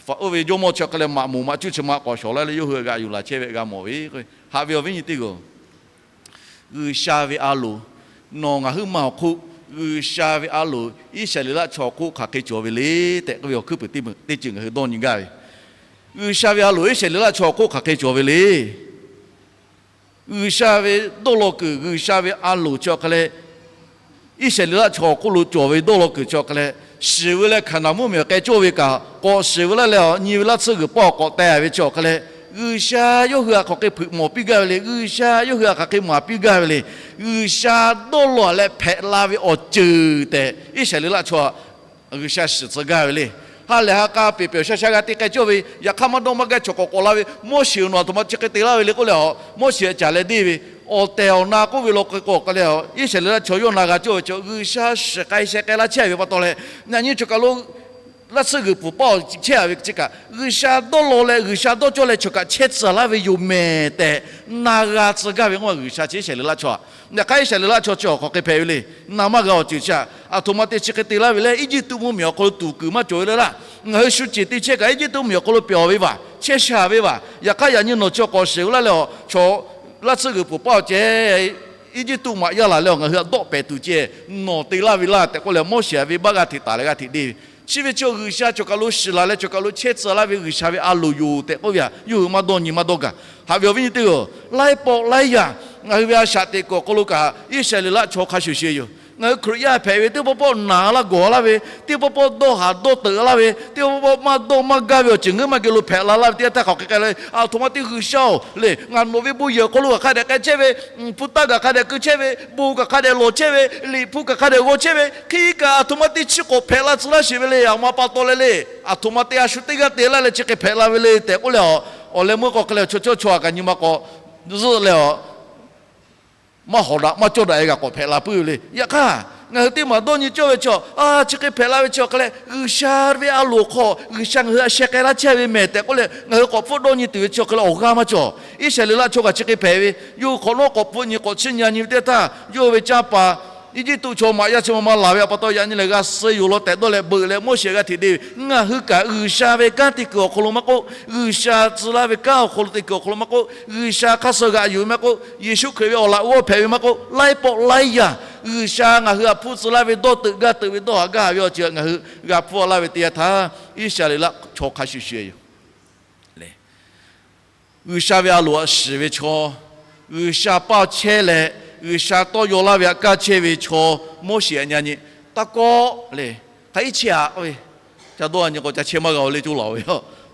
oˇ ve jawˇmawˇ chi hk'e leh maꞈ moˍ maꞈ cuˇ chi ma k'awꞈ shawˍ laˇ leh yawˇ hui g'aꞈ yuˬ laˬ chehˇ ve g'a mawˬ ve k'o, haꞈ ve awˬ viˉ nyi teˇ g'aˇ G'uiˬsha ve a loˍ, nawˬ ngaˬ huiˉ ma awˬ hk'oˆ G'uiˬsha ve a loˍ Iˉsaˍreˍlaˆ chaw hk'oˆ hk'aˬ hk'e cawˬ ve le tehꞈ k'oˆ ve awˬ hkuiˉ puiˍ teˇ ceuˬ ngaˬ hui dawˇ nyi gaˇ ve. G'uiˬsha ve a loˍ Iˉsaˍreˍlaˆ chaw hk'oˆ hk'aˬ hk'e cawˬ ve le. G'uiˬsha ve dawˇ law kuiˬ, G'uiˬsha ve a loˍ chi awˬ hk'e leh, Iˉsaˍreˍlaˆ chaw hk'oˆ lo cawˬ ve dawˇ law kuiˬ chi awˬ hk'e leh, shiˍ ve leh Hkaˍnanˍ mvuhˇmiˬ k'ai cawˇ ve kaꞈ k'awꞈ shiˍ ve laˇ leh, nyi ve laˇ tsuhˇ g'uiˬ paˇ awˬ k'awꞈ teh ve chi awˬ hk'e leh, G'uiˬsha yawˇ hui htaꞈ hk'aˬ hk'e hpeuꞈ mawˬ piˇ gaˇ ve le. G'uiˬsha yawˇ hui htaꞈ hk'aˬ hk'e maˍ piˇ gaˇ ve le. G'uiˬsha dawˇ law leh hpehꞈ la ve awˬ ceuˬ tehꞈ Iˉsaˍreˍlaˆ chaw G'uiˬsha shiˍ tcuh gaˇ ve le. Ha lehˬ ha k'a peˬ peˬ awˬ sha sha g'a te k'ai cawˇ ve, yaꞈ hk'aˇ maˇ dawˇ maˇ gaˇ chaw k'awꞈ k'awꞈ laˇ ve, Moˉseˍ nawˬ aˬ htoꞈ ma chi hk'e te laˇ ve le k'oˆ leh a, Moˉseˍ caˍ leh deˇ ve awˬ tehˬ awˬ na k'oˆ ve law k'o hk'e leh, Iˉsaˍreˍlaˆ chaw yawˇ na g'a cawˇ ve chaw G'uiˬsha shiˍ k'ai sheh k'ai laˇ chehˇ ve pa taw leh, yaꞈ nyi chaw kaˬ lo laˇ tsuhˇ g'uiˬ pfuhˍ paˇ awˬ chehˇ a ve chi kaꞈ G'uiˬsha dawˇ law leh G'uiˬsha dawˇ cawˇ leh chaw kaꞈ chehˇ tcuh laˇ ve yoˬ mehˍ tehꞈ na g'a tcuh gaˇ ve k'o, G'uiˬsha chi Iˉsaˍreˍlaˆ chaw a. Yaꞈ hk'aˇ Iˉsaˍreˍlaˆ chaw chi awˬ hk'aˬ hk'e hpehꞈ ve le. Na maˇ g'a awˬ ceuˬ chi a, aˬ htoꞈ ma te chi hk'e te laˇ ve leh Eˇjiˇtuꞈ mvuhˇmiˬ awˬ hk'aw lo tuˍ kuiˬ maˇ cawˬ ve le laˇ. Ngaˬ hui shu ceˬ te chehˇ kaꞈ Eˇjiˇtuꞈ mvuhˇmiˬ awˬ hk'aw lo pyawˬ ve vaˬ, chehˇ sha ve vaˬ. Yaꞈ hk'aˇ yaꞈ nyi nawˬ chi k'awꞈ shiˍ ve laˇ leh a, chaw laˇ tsuhˇ g'uiˬ pfuhˍ paˇ awˬ ceh Eˇjiˇtuꞈ maꞈ yaˇ laˬ leh a, ngaˬ hui htaꞈ dawˆ pehˍ tuˬ ceh nawˬ te laˇ ve laˇ tehꞈ k'oˆ leh, Moˉseˍ a venˇbaˆ g'aˇ hteꞈ taˍ leh g'aˇ hteꞈ deˇ ve, chi ve chaw G'uiˬsha chaw kaˬ lo shiˍ laˬ leh chaw kaˬ lo chehˇ tcuh laˇ ve G'uiˬsha ve a loˍ yoˬ tehꞈ k'oˆ ve htaꞈ yawˇ hui maˇ dawˇ nyi maˇ dawˇ gaˬ. Haꞈ ve awˬ viˉ nyi teˇ g'aˇ, laiˉ pawˆ laiˉ yaˇ ngaˬ hui ve a shaꞈ teꞈ kuiˬ awˬ hk'aw lo kaꞈ Iˉsaˍreˍlaˆ chaw hk'a shuˍ shuˍ yoˬ. Ngaˬ hui Hkriꞈ yaˇ hpehꞈ ve teˇ pawˆ pawˆ naˍ laˇ gawˬ laˇ ve, teˇ pawˆ pawˆ dawˇ haˍ dawˇ teuꞈ laˇ ve, teˇ pawˆ pawˆ maˇ dawˇ maˇ gaˇ ve awˬ ceuˬ ngeuˉ maˇ geh lo hpehꞈ la laˇ ve teˇ yanˇ htaˇ hk'aˬ hk'e k'ai le, aˬ htoꞈ ma te G'uiˬsha oˬ le, ngaˬ nawˬ ve bon yehˬ awˬ hk'aw lo kaꞈ hk'a dehꞈ k'ai chehˇ ve, hpu taˇ kaꞈ hk'a dehꞈ keu chehˇ ve, bon kaꞈ hk'a dehꞈ lawˬ chehˇ ve, liꞈ hpu kaꞈ hk'a dehꞈ g'aw chehˇ ve, hk'e kaꞈ aˬ htoꞈ ma te chi k'awꞈ hpehꞈ la tcuh laˇ sheˍ ve le. Aˬ ma pa taw leh le, aˬ htoꞈ ma te a shu teˇ g'aˇ te laˇ leh chi hk'e hpehꞈ la ve le tehꞈ k'oˆ leh a, awˬ leh meuˇ k'o hk'e leh chaw chawˇ chaw a kaꞈ nyi ma k'awꞈ zuhˆ leh a, maˇ hawˍ daꞈ maˇ cawˇ daꞈ e g'a k'awꞈ hpehꞈ la puiˉ ve le. Yaꞈ hk'aˇ ngaˬ hui teˇ maˬ dawˇ nyi cawˇ ve chaw a, chi hk'e hpehꞈ la ve chi awˬ hk'e leh G'uiˬsha ve a loˍ hk'aw G'uiˬsha ngaˬ hui htaꞈ sheh k'ai laˇ chehˇ ve mehˍ tehꞈ k'oˆ leh ngaˬ hui k'awꞈ hpfuhˆ dawˇ nyi tuˬ ve chi awˬ hk'e leh awˬ g'aˇ maˇ cawˬ. Iˉsaˍreˍlaˆ chaw kaꞈ chi hk'e hpehꞈ ve, yawˇ hui hk'awꞈ nawˉ k'awꞈ hpfuhˆ nyi k'awꞈ chiˇ nyi a nyi ve teˇ htaˇ, yawˇ hui ve canˇ paˍ Eˇjiˇtuꞈ chaw maꞈ yaˇ chi ma ma laˬ ve a pa taw yaꞈ nyi lehˬ g'a suh yoˬ law tehꞈ dawˇ leh beuꞈ leh Moˉseˍ g'a hteꞈ deˇ ve, ngaˬ hui kaꞈ G'uiˬsha ve kanˉ te kuiˬ awˬ hk'aw lo maˇ k'oˆ, G'uiˬsha tcuh laˇ ve kanˉ awˬ hk'aw lo te kuiˬ awˬ hk'aw lo maˇ k'oˆ, G'uiˬsha hk'aˇ suh g'aꞈ yuˬ ve maˇ k'oˆ, Yeˍsuˆ Hkriꞈ ve awˬ laꞈ g'awˇ hpehꞈ ve maˇ k'oˆ, laiˉ pawˆ laiˉ yaˇ G'uiˬsha ngaˬ hui htaꞈ hpfuhˇ tcuh laˇ ve dawˇ teuꞈ gaˇ teuꞈ ve dawˇ haˍ gaˇ ve awˬ ceuˬ ngaˬ hui g'a hpfuhˇ laˇ ve teˇ yanˇ htaˇ, Iˉsaˍreˍlaˆ chaw hk'a shuˍ shuˍ yoˬ. G'uiˬsha ve a loˍ htaꞈ shiˍ ve chaw, G'uiˬsha paˇ chehˇ leh G'uiˬsha tawˇ yaw laˇ ve htaꞈ kaˇ chehˇ ve chaw, Moˉseˍ htaꞈ nyi a nyi, taˇ kawˆ le, hk'a iˉ chehˇ aꞈ k'oˆ ve, ca dawˇ a nyi k'o ca chehˇ maˇ g'a oˬ le coˇ laˬ oˬ ve,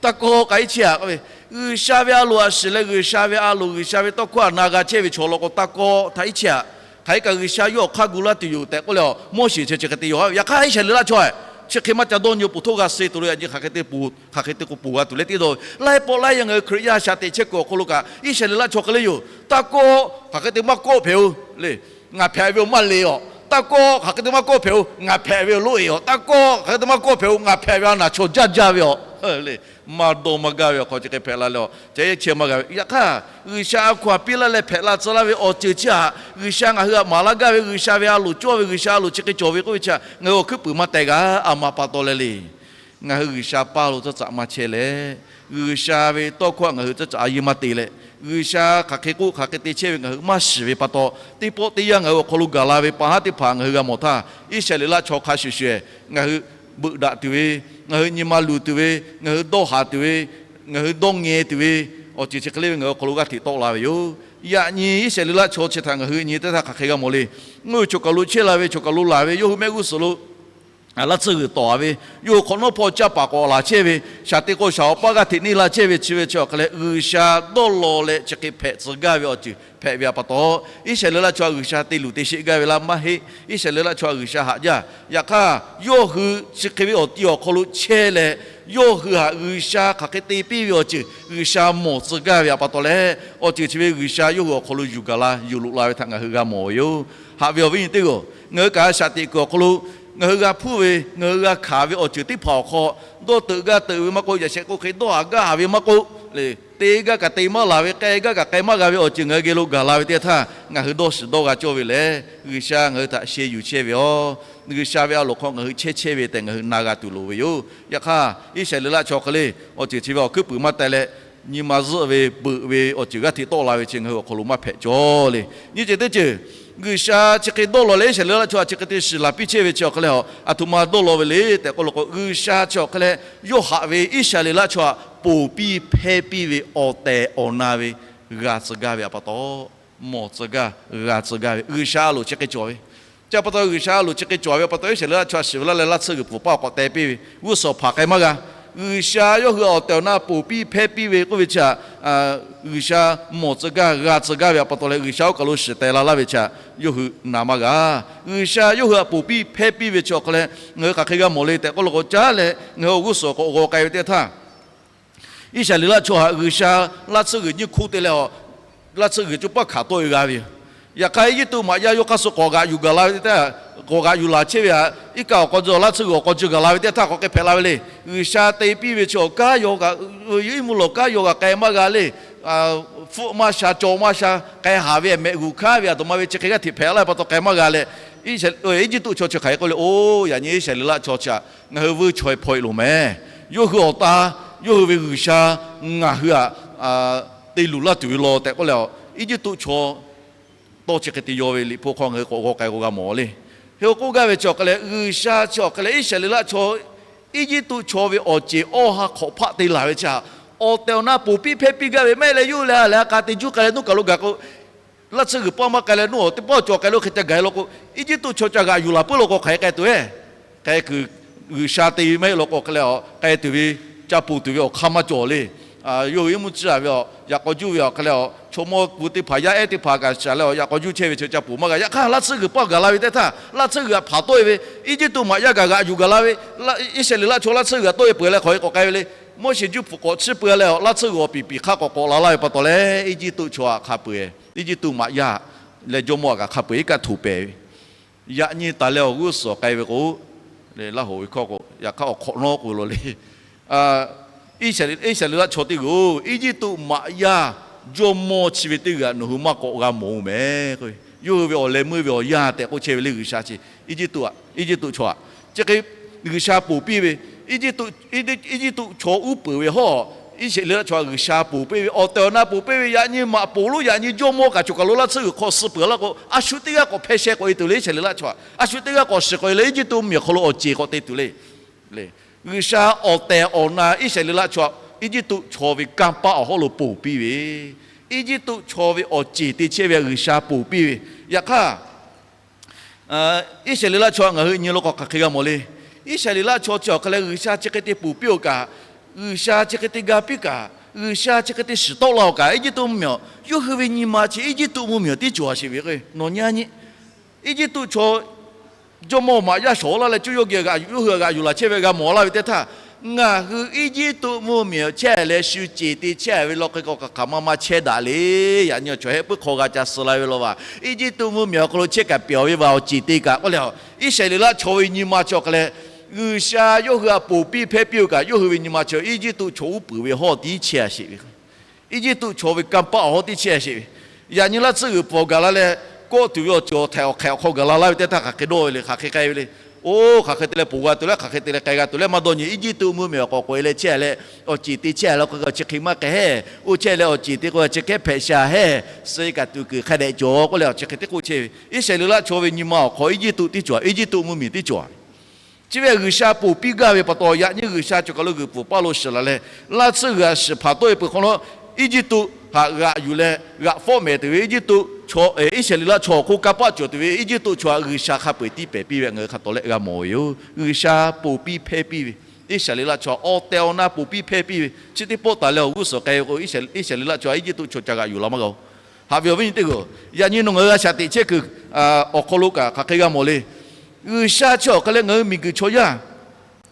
taˇ kawˆ hk'a iˉ chehˇ aꞈ k'oˆ ve, G'uiˬsha ve a loˍ htaꞈ shiˍ leh G'uiˬsha ve a loˍ G'uiˬsha ve tawˇ hkawˇ htaꞈ na g'a chehˇ ve chaw law k'o taˇ kawˆ htaꞈ iˉ chehˇ aꞈ. Hk'aˬ hk'e kaꞈ G'uiˬsha yawˇ awˬ hk'aˇ gu laˇ tuˬ yoˬ tehꞈ k'oˆ leh a, Moˉseˍ chi chi hk'e te yaw ve. Yaꞈ hk'aˇ Iˉsaˍreˍlaˆ chaw a, chi hk'e maˇ ca dawˇ nyi, awˬ pon htoˇ g'a suh tuˬ lo yaꞈ nyi hk'aˬ hk'e te k'oˍ, hk'aˬ hk'e te k'o ponˬ g'a tuˬ leh tiˉ dawˇ ve, laiˉ pawˆ laiˉ yaˇ ngaˬ hui Hkriꞈ yaˇ shaꞈ teꞈ chehˇ kuiˬ awˬ hk'aw lo kaꞈ Iˉsaˍreˍlaˆ chaw hk'e le yoˬ. Taˇ kawˆ, hk'aˬ hk'e te maˇ kawˆ hpehꞈ oˬ le. Ngaˬ hpehꞈ ve awˬ maˇ le awˬ Taˇ kawˆ hk'aˬ hk'e te maˇ kawˆ hpehꞈ-o, ngaˬ hpehꞈ ve awˬ loˉ-e-aˬ. Taˇ kawˆ hk'aˬ hk'e te maˇ kawˆ hpehꞈ-o, ngaˬ hpehꞈ ve a naˬ chaw jaˇ jaˇ ve awˬ le. Maˇ dawˇ maˇ gaˇ ve awˬ hk'aw chi hk'e hpehꞈ la leh, a, ceh chehˇ maˇ g'a ve. Yaꞈ hk'aˇ, G'uiˬsha a hkaw-anˬ piˇ laˇ leh hpehꞈ la tcuh laˇ ve awˬ ceuˬ chi htaꞈ G'uiˬsha ngaˬ hui htaꞈ maˍ laˇ gaˇ ve, G'uiˬsha ve a loˍ cawˇ ve, G'uiˬsha a loˍ chi hk'e cawˬ ve k'oˆ ve chi htaꞈ ngaˬ hui awˬ hkuiˉ puiˍ maˇ teh g'a. A ma pa taw leh le, ngaˬ hui G'uiˬsha paˇ lo tcuhˉ tcuhꞈ maˇ chehˇ leh, G'uiˬsha ve tawˇ hkawˇ htaꞈ ngaˬ hui tcuhˉ tcuhꞈ a yeˇ maˇ te leh, G'uiˬsha hk'aˬ hk'e k'oˆ hk'aˬ hk'e te chehˇ ve ngaˬ hui maˇ shiˍ ve pa taw, teˇ pawˆ teˇ yanˇ ngaˬ hui awˬ hk'aw lo gaˬ la ve pa haˉ teˇ hpaˍ ngaˬ hui g'a mawˬ htaˇ, Iˉsaˍreˍlaˆ chaw hk'a shuˍ shuˍ-eh, ngaˬ hui beuꞈ daꞈ tuˬ ve, ngaˬ hui nyi ma luˬ tuˬ ve, ngaˬ hui dawˇ haˍ tuˬ ve, ngaˬ hui dawˇ ngeh tuˬ ve, awˬ ceuˬ chi hk'e le ve ngaˬ hui awˬ hk'aw lo g'aˇ hteꞈ tawˆ la ve yoˬ. Yaꞈ nyi Iˉsaˍreˍlaˆ chaw chi htaꞈ ngaˬ hui nyi teˇ htaˇ hk'aˬ hk'e g'a mawˬ le. Ngaˬ hui choˬ kaˬ lo chehˇ la ve, choˬ kaˬ lo laˬ ve, yawˇ hui mehˆ g'uˇ suhˍ lo laˇ tsuhˇ g'uiˬ tawˍ ve, yawˇ hui hk'awꞈ nawˉ hpawˇ caˇ paˍ k'awꞈ laˬ chehˇ ve, shaˍ te k'o shaˍ awˬ paˇ g'aˇ hteꞈ neˇ la chehˇ ve chi ve chi awˬ hk'a leh, G'uiˬsha dawˇ law leh chi hk'e hpehꞈ tcuh gaˇ ve awˬ ceuˬ hpehꞈ ve pa taw, Iˉsaˍreˍlaˆ chaw G'uiˬsha te luˬ te sheˆ gaˇ ve laˇ maˇ heˆ. Iˉsaˍreˍlaˆ chaw G'uiˬsha haꞈ jaˇ. Yaꞈ hk'aˇ, yawˇ hui chi hk'e ve awˬ ti awˬ hk'aw lo chehˇ leh, yawˇ hui htaꞈ G'uiˬsha hk'aˬ hk'e te piˇ ve awˬ ceuˬ G'uiˬsha mawˬ tcuh gaˇ ve pa taw leh, awˬ ceuˬ chi ve G'uiˬsha yawˇ hui awˬ hk'aw lo yuˬ gaˬ la yuˬ loꞈ la ve htaꞈ ngaˬ hui g'a mawˬ ve yoˬ. Haꞈ ve awˬ viˉ nyi teˇ g'aˇ, ngaˬ hui kaꞈ shaꞈ teꞈ kuiˬ awˬ hk'aw lo ngaˬ hui g'a hpuˇ ve, ngaˬ hui g'a hkanˍ ve awˬ ceuˬ teˇ hpaˍ awˬ hk'aw, dawˇ teuꞈ gaˇ teuꞈ ve maˇ k'oˆ, yaꞈ shehˍ k'oˆ hk'e dawˇ haˍ gaˇ haˍ ve maˇ k'oˆ, te gaˇ kaꞈ te maˇ laˬ ve, k'ai gaˇ kaꞈ k'ai maˇ g'a ve awˬ ceuˬ ngaˬ hui geh lo gaˬ la ve teˇ htaˇ, ngaˬ hui dawˇ shiˍ dawˇ g'a cawˇ ve lehˬ, G'uiˬsha ngaˬ hui htaꞈ sheh yuˬ chehˇ ve yoˬ. G'uiˬsha ve a loˍ hk'aw ngaˬ hui chehˇ chehˇ ve tehꞈ ngaˬ hui na g'a tuˬ loˍ ve yoˬ. Yaꞈ hk'aˇ, Iˉsaˍreˍlaˆ chaw hk'e le, awˬ ceuˬ chi ve awˬ hkuiˉ puiˍ maˇ teh leh, nyi ma zuhˆ ve, beuꞈ ve, awˬ ceuˬ g'aˇ hteꞈ tawˆ la ve chi ngaˬ hui awˬ hk'aw lo maˇ hpehꞈ cawˇ le. Nyi ceuˬ teˇ ceuˬ, G'uiˬsha chi hk'e dawˇ law leh Iˉsaˍreˍlaˆ chaw htaꞈ chi hk'e te shiˍ laˬ piˇ chehˇ ve chi awˬ hk'a leh, a htoꞈ ma dawˇ law ve le tehꞈ k'oˆ law k'o, G'uiˬsha chi awˬ hk'a leh yawˇ haꞈ ve Iˉsaˍreˍlaˆ chaw htaꞈ ponˬ piˇ hpehˇ piˇ ve awˬ tehˬ awˬ na ve g'a tcuh gaˇ ve pa taw, mawˬ tcuh gaˇ, g'a tcuh gaˇ ve G'uiˬsha a loˍ chi hk'e cawˬ ve. Chi pa taw G'uiˬsha a loˍ chi hk'e cawˬ ve pa taw, Iˉsaˍreˍlaˆ chaw shiˍ ve laˇ leh laˇ tsuhˇ g'uiˬ pfuhˍ paˇ awˬ k'awꞈ teh piˇ ve, g'uˇ suhˍ hpaˍ k'ai maˇ g'a. G'uiˬsha yawˇ hui awˬ tehˬ awˬ na ponˬ piˇ hpehˇ piˇ ve k'oˆ ve chi htaꞈ G'uiˬsha mawˬ tcuh gaˇ, g'a tcuh gaˇ ve pa taw leh, G'uiˬsha oˇ kaˬ lo shiˍ teh la laˇ ve chi htaꞈ yawˇ hui na maˇ g'a. G'uiˬsha yawˇ hui htaꞈ ponˬ piˇ hpehˇ piˇ ve chi awˬ hk'a leh, ngaˬ hui hk'aˬ hk'e g'a mawˬ le tehꞈ k'oˆ law k'o, caˉ leh ngaˬ hui awˬ g'uˇ suhˍ k'awꞈ g'aw k'ai ve teˇ htaˇ, Iˉsaˍreˍlaˆ chaw htaꞈ G'uiˬsha laˇ tsuhˇ g'uiˬ nyiˇ hkuˇ te leh, laˇ tsuhˇ g'uiˬ coˇ paˇ hkanˍ tawˆ e g'a ve yoˬ. Yaꞈ hk'aˇ, Eˇjiˇtuꞈ maꞈ yaˇ yawˇ hk'aˇ suh k'awꞈ g'aꞈ yuˬ gaˬ la ve teˇ htaˇ, k'awꞈ g'aꞈ yuˬ laˬ chehˇ ve htaꞈ iˉ kaˆ awˬ k'aw jawˇ, laˇ tsuhˇ g'uiˬ awˬ k'aw jawˇ gaˬ la ve teˇ htaˇ k'awꞈ hk'e hpehꞈ la ve le. G'uiˬsha te piˇ ve chi awˬ kanˉ yaw kaꞈ, iˉ mvuhˇ lawˬ kanˉ yaw kaꞈ k'ai maˇ g'a le. Hpfuhˆ maˇ sha, caw maˇ sha, k'ai haˍ ve mehꞈ g'uˬ hkanˉ ve a htoꞈ ma ve chi hk'e g'aˇ hteꞈ hpehꞈ la ve pa taw k'ai maˇ g'a leh, Eˇjiˇtuꞈ chaw chi hk'aˬ hk'e k'oˆ le, Oˬ, yaꞈ nyi Iˉsaˍreˍlaˆ chaw chi htaꞈ ngaˬ hui vuiˇ chaweh hpaw e loˬ mehˍ. Yawˇ hui awˬ ta, yawˇ hui ve G'uiˬsha ngaˬ hui htaꞈ te luˬ laˇ tuˬ ve law tehꞈ k'oˆ leh, Eˇjiˇtuꞈ chaw tawˇ chi hk'e te yaw ve Liꞈ hpu hk'aw ngaˬ hui k'awꞈ g'aw k'ai k'o g'a mawˬ le. Hk'e k'oˆ gaˇ ve chi awˬ hk'a leh, G'uiˬsha chi awˬ hk'a leh Iˉsaˍreˍlaˆ chaw Eˇjiˇtuꞈ chaw ve awˬ ceˬ awˇ ha hk'awꞈ hpaˆ te laˬ ve chi htaꞈ awˬ tehˬ awˬ na ponˬ piˇ hpehˇ piˇ gaˇ ve maˇ heˆ leh, yawˇ hui leh a leh a k'a te juˇ k'ai leh nuˇ kaˬ lo gaˬ k'o, laˇ tsuhˇ g'uiˬ paˇ maˇ k'ai leh nuˇ awˬ teˇ paˇ cawˬ k'ai lo hk'e ca gaˬ e law k'o, Eˇjiˇtuꞈ chaw ca g'aꞈ yuˬ laˬ puiˉ law k'o hk'aˬ hk'e k'ai tuˬ ve, k'ai kuiˬ G'uiˬsha te ve maˇ heˆ law k'o hk'a leh a k'ai tuˬ ve, ca ponˬ tuˬ ve awˬ hk'aˇ maˇ cawˬ le. Yawˇ hui iˉ mvuhˇ ciˇ a ve a, yaꞈ k'aw juˇ ve awˬ hk'a leh a, chaw mawˇ pu teˇ hpaˍ yaˇ ehˉ teˇ hpaˍ kaꞈ shaˍ leh a, yaꞈ k'aw juˇ chehˇ ve chi ca ponˬ maˇ g'a. Yaꞈ hk'aˇ, laˇ tsuhˇ g'uiˬ paˇ gaˬ la ve teˇ htaˇ, laˇ tsuhˇ g'uiˬ htaꞈ hpanˍ tawˆ e ve, Eˇjiˇtuꞈ maꞈ yaˇ kaꞈ g'aꞈ yuˬ gaˬ la ve, Iˉsaˍreˍlaˆ chaw laˇ tsuhˇ g'uiˬ htaꞈ tawˆ e peuˬ leh hk'aˬ hk'e k'awꞈ k'ai ve le. Moˉseˍ juˇ hpfuhˍ k'awꞈ chiˇ peuˬ leh a, laˇ tsuhˇ g'uiˬ awˬ piˍ piˍ hk'aˇ k'awꞈ k'awꞈ la laˇ ve pa taw leh, Eˇjiˇtuꞈ chaw htaꞈ hk'a peu eˬ, Eˇjiˇtuꞈ maꞈ yaˇ leh jawˇmawˇ htaꞈ kaꞈ hk'a peu eˬ iˉ kaˆ htoꞈ pehˍ ve, yaꞈ nyi taˍ leh awˬ g'uˇ suhˍ k'ai ve k'o, laˇ hoꞈ ve hkawˇ k'o, yaꞈ hk'aˇ awˬ hk'awꞈ nawˉ k'oˆ ve law le. Iˉsaˍreˍlaˆ chaw teˇ g'uiˬ-oˬ, Eˇjiˇtuꞈ maꞈ yaˇ jawˇmawˇ chi ve teˇ g'uiˬ htaꞈ nawˬ hui maˇ k'awꞈ g'a mawˬ-oˬ mehˍ. Yawˇ hui ve awˬ leh meuˇ ve awˬ yanˇ tehꞈ k'oˆ chehˇ ve le G'uiˬsha chi. Eˇjiˇtuꞈ chaw htaꞈ chi hk'e G'uiˬsha ponˬ piˇ ve, Eˇjiˇtuꞈ chaw uˉ peunˍ ve hawˉ, Iˉsaˍreˍlaˆ chaw htaꞈ G'uiˬsha ponˬ piˇ ve, awˬ tehˬ awˬ na ponˬ piˇ ve, yaꞈ nyi maꞈ poˍ lonˉ yaꞈ nyi jawˇmawˇ kaꞈ choˬ kaˬ lo laˇ tsuhˇ g'uiˬ hk'aw suh peuˬ laˇ k'o, a shu teˇ g'aˇ k'awꞈ hpehˇ sheh k'awꞈ e tuˬ le Iˉsaˍreˍlaˆ chaw htaꞈ. A shu teˇ g'aˇ k'awꞈ shiˍ k'awꞈ e leh Eˇjiˇtuꞈ mvuhˇmiˬ awˬ hk'aw lo awˬ ceˬ k'awꞈ te tuˬ le. G'uiˬsha awˬ tehˬ awˬ na Iˉsaˍreˍlaˆ chaw Eˇjiˇtuꞈ chaw ve kanˇ paˆ awˬ hawˉ lo ponˬ piˇ ve, Eˇjiˇtuꞈ chaw ve awˬ ceˬ te chehˇ ve G'uiˬsha ponˬ piˇ ve. Yaꞈ hk'aˇ, Iˉsaˍreˍlaˆ chaw ngaˬ hui nyi lo k'awꞈ hk'aˬ hk'e g'a mawˬ le. Iˉsaˍreˍlaˆ chaw chi awˬ hk'a leh G'uiˬsha chi hk'e te ponˬ piˇ-oˬ kaꞈ, G'uiˬsha chi hk'e te ga piˇ kaꞈ, G'uiˬsha chi hk'e te shiˍ tawˆ la-oˬ kaꞈ, Eˇjiˇtuꞈ mvuhˇmiˬ yawˇ hui ve nyi ma chi Eˇjiˇtuꞈ mvuhˇmiˬ tiˉ cawˬ sheˍ ve k'o, nawˬ nyi a nyi, Eˇjiˇtuꞈ chaw jawˇmawˇ maꞈ yaˇ shawˍ laˇ leh cuˇ yawˇ geh yawˇ hui g'aꞈ yuˬ laˬ chehˇ ve g'a mawˬ laˇ ve teˇ htaˇ, Ngaˬ hui Eˇjiˇtuꞈ mvuhˇmiˬ awˬ chehˇ leh shu ceˬ te chehˇ ve law hk'e k'o, hk'aˬ hk'aˬ ma ma chehˇ daꞈ le. Yaꞈ nyi awˬ chaw heh puiˉ hk'aw g'a ca suh la ve law vaˬ. Eˇjiˇtuꞈ mvuhˇmiˬ awˬ hk'aw lo chehˇ kaꞈ pyawˬ ve vaˬ, awˬ ceˬ te kaꞈ k'oˆ leh, Iˉsaˍreˍlaˆ chaw ve nyi ma chi awˬ hk'aw leh G'uiˬsha yawˇ hui htaꞈ ponˬ piˇ hpehˇ piˇ-oˬ kaꞈ, yawˇ hui ve nyi ma chi Eˇjiˇtuꞈ chaw uˉ peunˍ ve hawˇ tiˉ chehˇ a sheˍ ve. Eˇjiˇtuꞈ chaw ve kanˇ paˆ awˬ hawˇ tiˉ chehˇ a sheˍ ve. Yaꞈ nyi laˇ tsuhˇ g'uiˬ pfuhˍ gaˬ la leh, kawˆ tuˬ ve awˬ ceuˬ awˬ htaiˍ awˬ hk'ehꞈ awˬ hk'aw gaˬ la laˇ ve teˇ htaˇ hk'aˬ hk'e dawˇ ve le, hk'aˬ hk'e k'ai ve le. Oˇ, hk'aˬ hk'e te leh ponˬ g'a tuˬ leh, hk'aˬ hk'e te leh k'ai g'a tuˬ leh maˇ dawˇ nyi. Eˇjiˇtuꞈ mvuhˇmiˬ awˬ k'awꞈ k'oꞈ e leh chehˇ leh, awˬ ceˬ te chehˇ leh k'o, chi hk'e maˇ k'ai hehˉ. Oˇ chehˇ leh awˬ ceˬ te k'o, chi hkehˉ hpehꞈ sha hehˉ. Suh kaꞈ tuˬ kuiˬ hk'a dehꞈ cawˬ k'oˆ leh, chi hk'e teˇ k'oˆ chehˇ ve. Iˉsaˍreˍlaˆ chaw ve nyi ma awˬ hk'aw Eˇjiˇtuꞈ tiˉ cawˬ, Eˇjiˇtuꞈ mvuhˇmiˬ tiˉ cawˬ. Chi ve G'uiˬsha ponˬ piˇ gaˇ ve pa taw, yaꞈ nyi G'uiˬsha cawˬ kaˬ lo g'uiˬ pfuhˍ paˇ lo shiˍ laˬ leh, laˇ tsuhˇ g'uiˬ a shiˍ hpaˍ tawˆ e peuˬ hk'awꞈ nawˉ, Eˇjiˇtuꞈ htaꞈ g'aꞈ yuˬ leh g'aꞈ fawˆ mehˍ tuˬ ve Eˇjiˇtuꞈ chaw, Iˉsaˍreˍlaˆ chaw awˬ hk'oˆ kanˇ paˆ cawˬ tuˬ ve Eˇjiˇtuꞈ chaw htaꞈ G'uiˬsha hk'a peu eˬ tiˇ pehˍ piˇ ve ngaˬ hui hk'a tawˍ leh g'a mawˬ ve yoˬ. G'uiˬsha ponˬ piˇ hpehˇ piˇ ve, Iˉsaˍreˍlaˆ chaw awˬ tehˬ awˬ na ponˬ piˇ hpehˇ piˇ ve, chi teˇ pawˆ taˍ leh awˬ g'uˇ suhˍ k'ai ve k'o, Iˉsaˍreˍlaˆ chaw Eˇjiˇtuꞈ chaw ca g'aꞈ yuˬ la maˇ g'a-oˬ. Haꞈ ve awˬ viˉ nyi teˇ hpaˍ-oˬ, yaꞈ nyi nawˬ ngaˬ hui a shaꞈ teꞈ chehˇ kuiˬ awˬ hk'aw lo kaꞈ hk'aˬ hk'e g'a mawˬ le. G'uiˬsha chi awˬ hk'a leh ngaˬ hui miˬguiˬ chaw yaˇ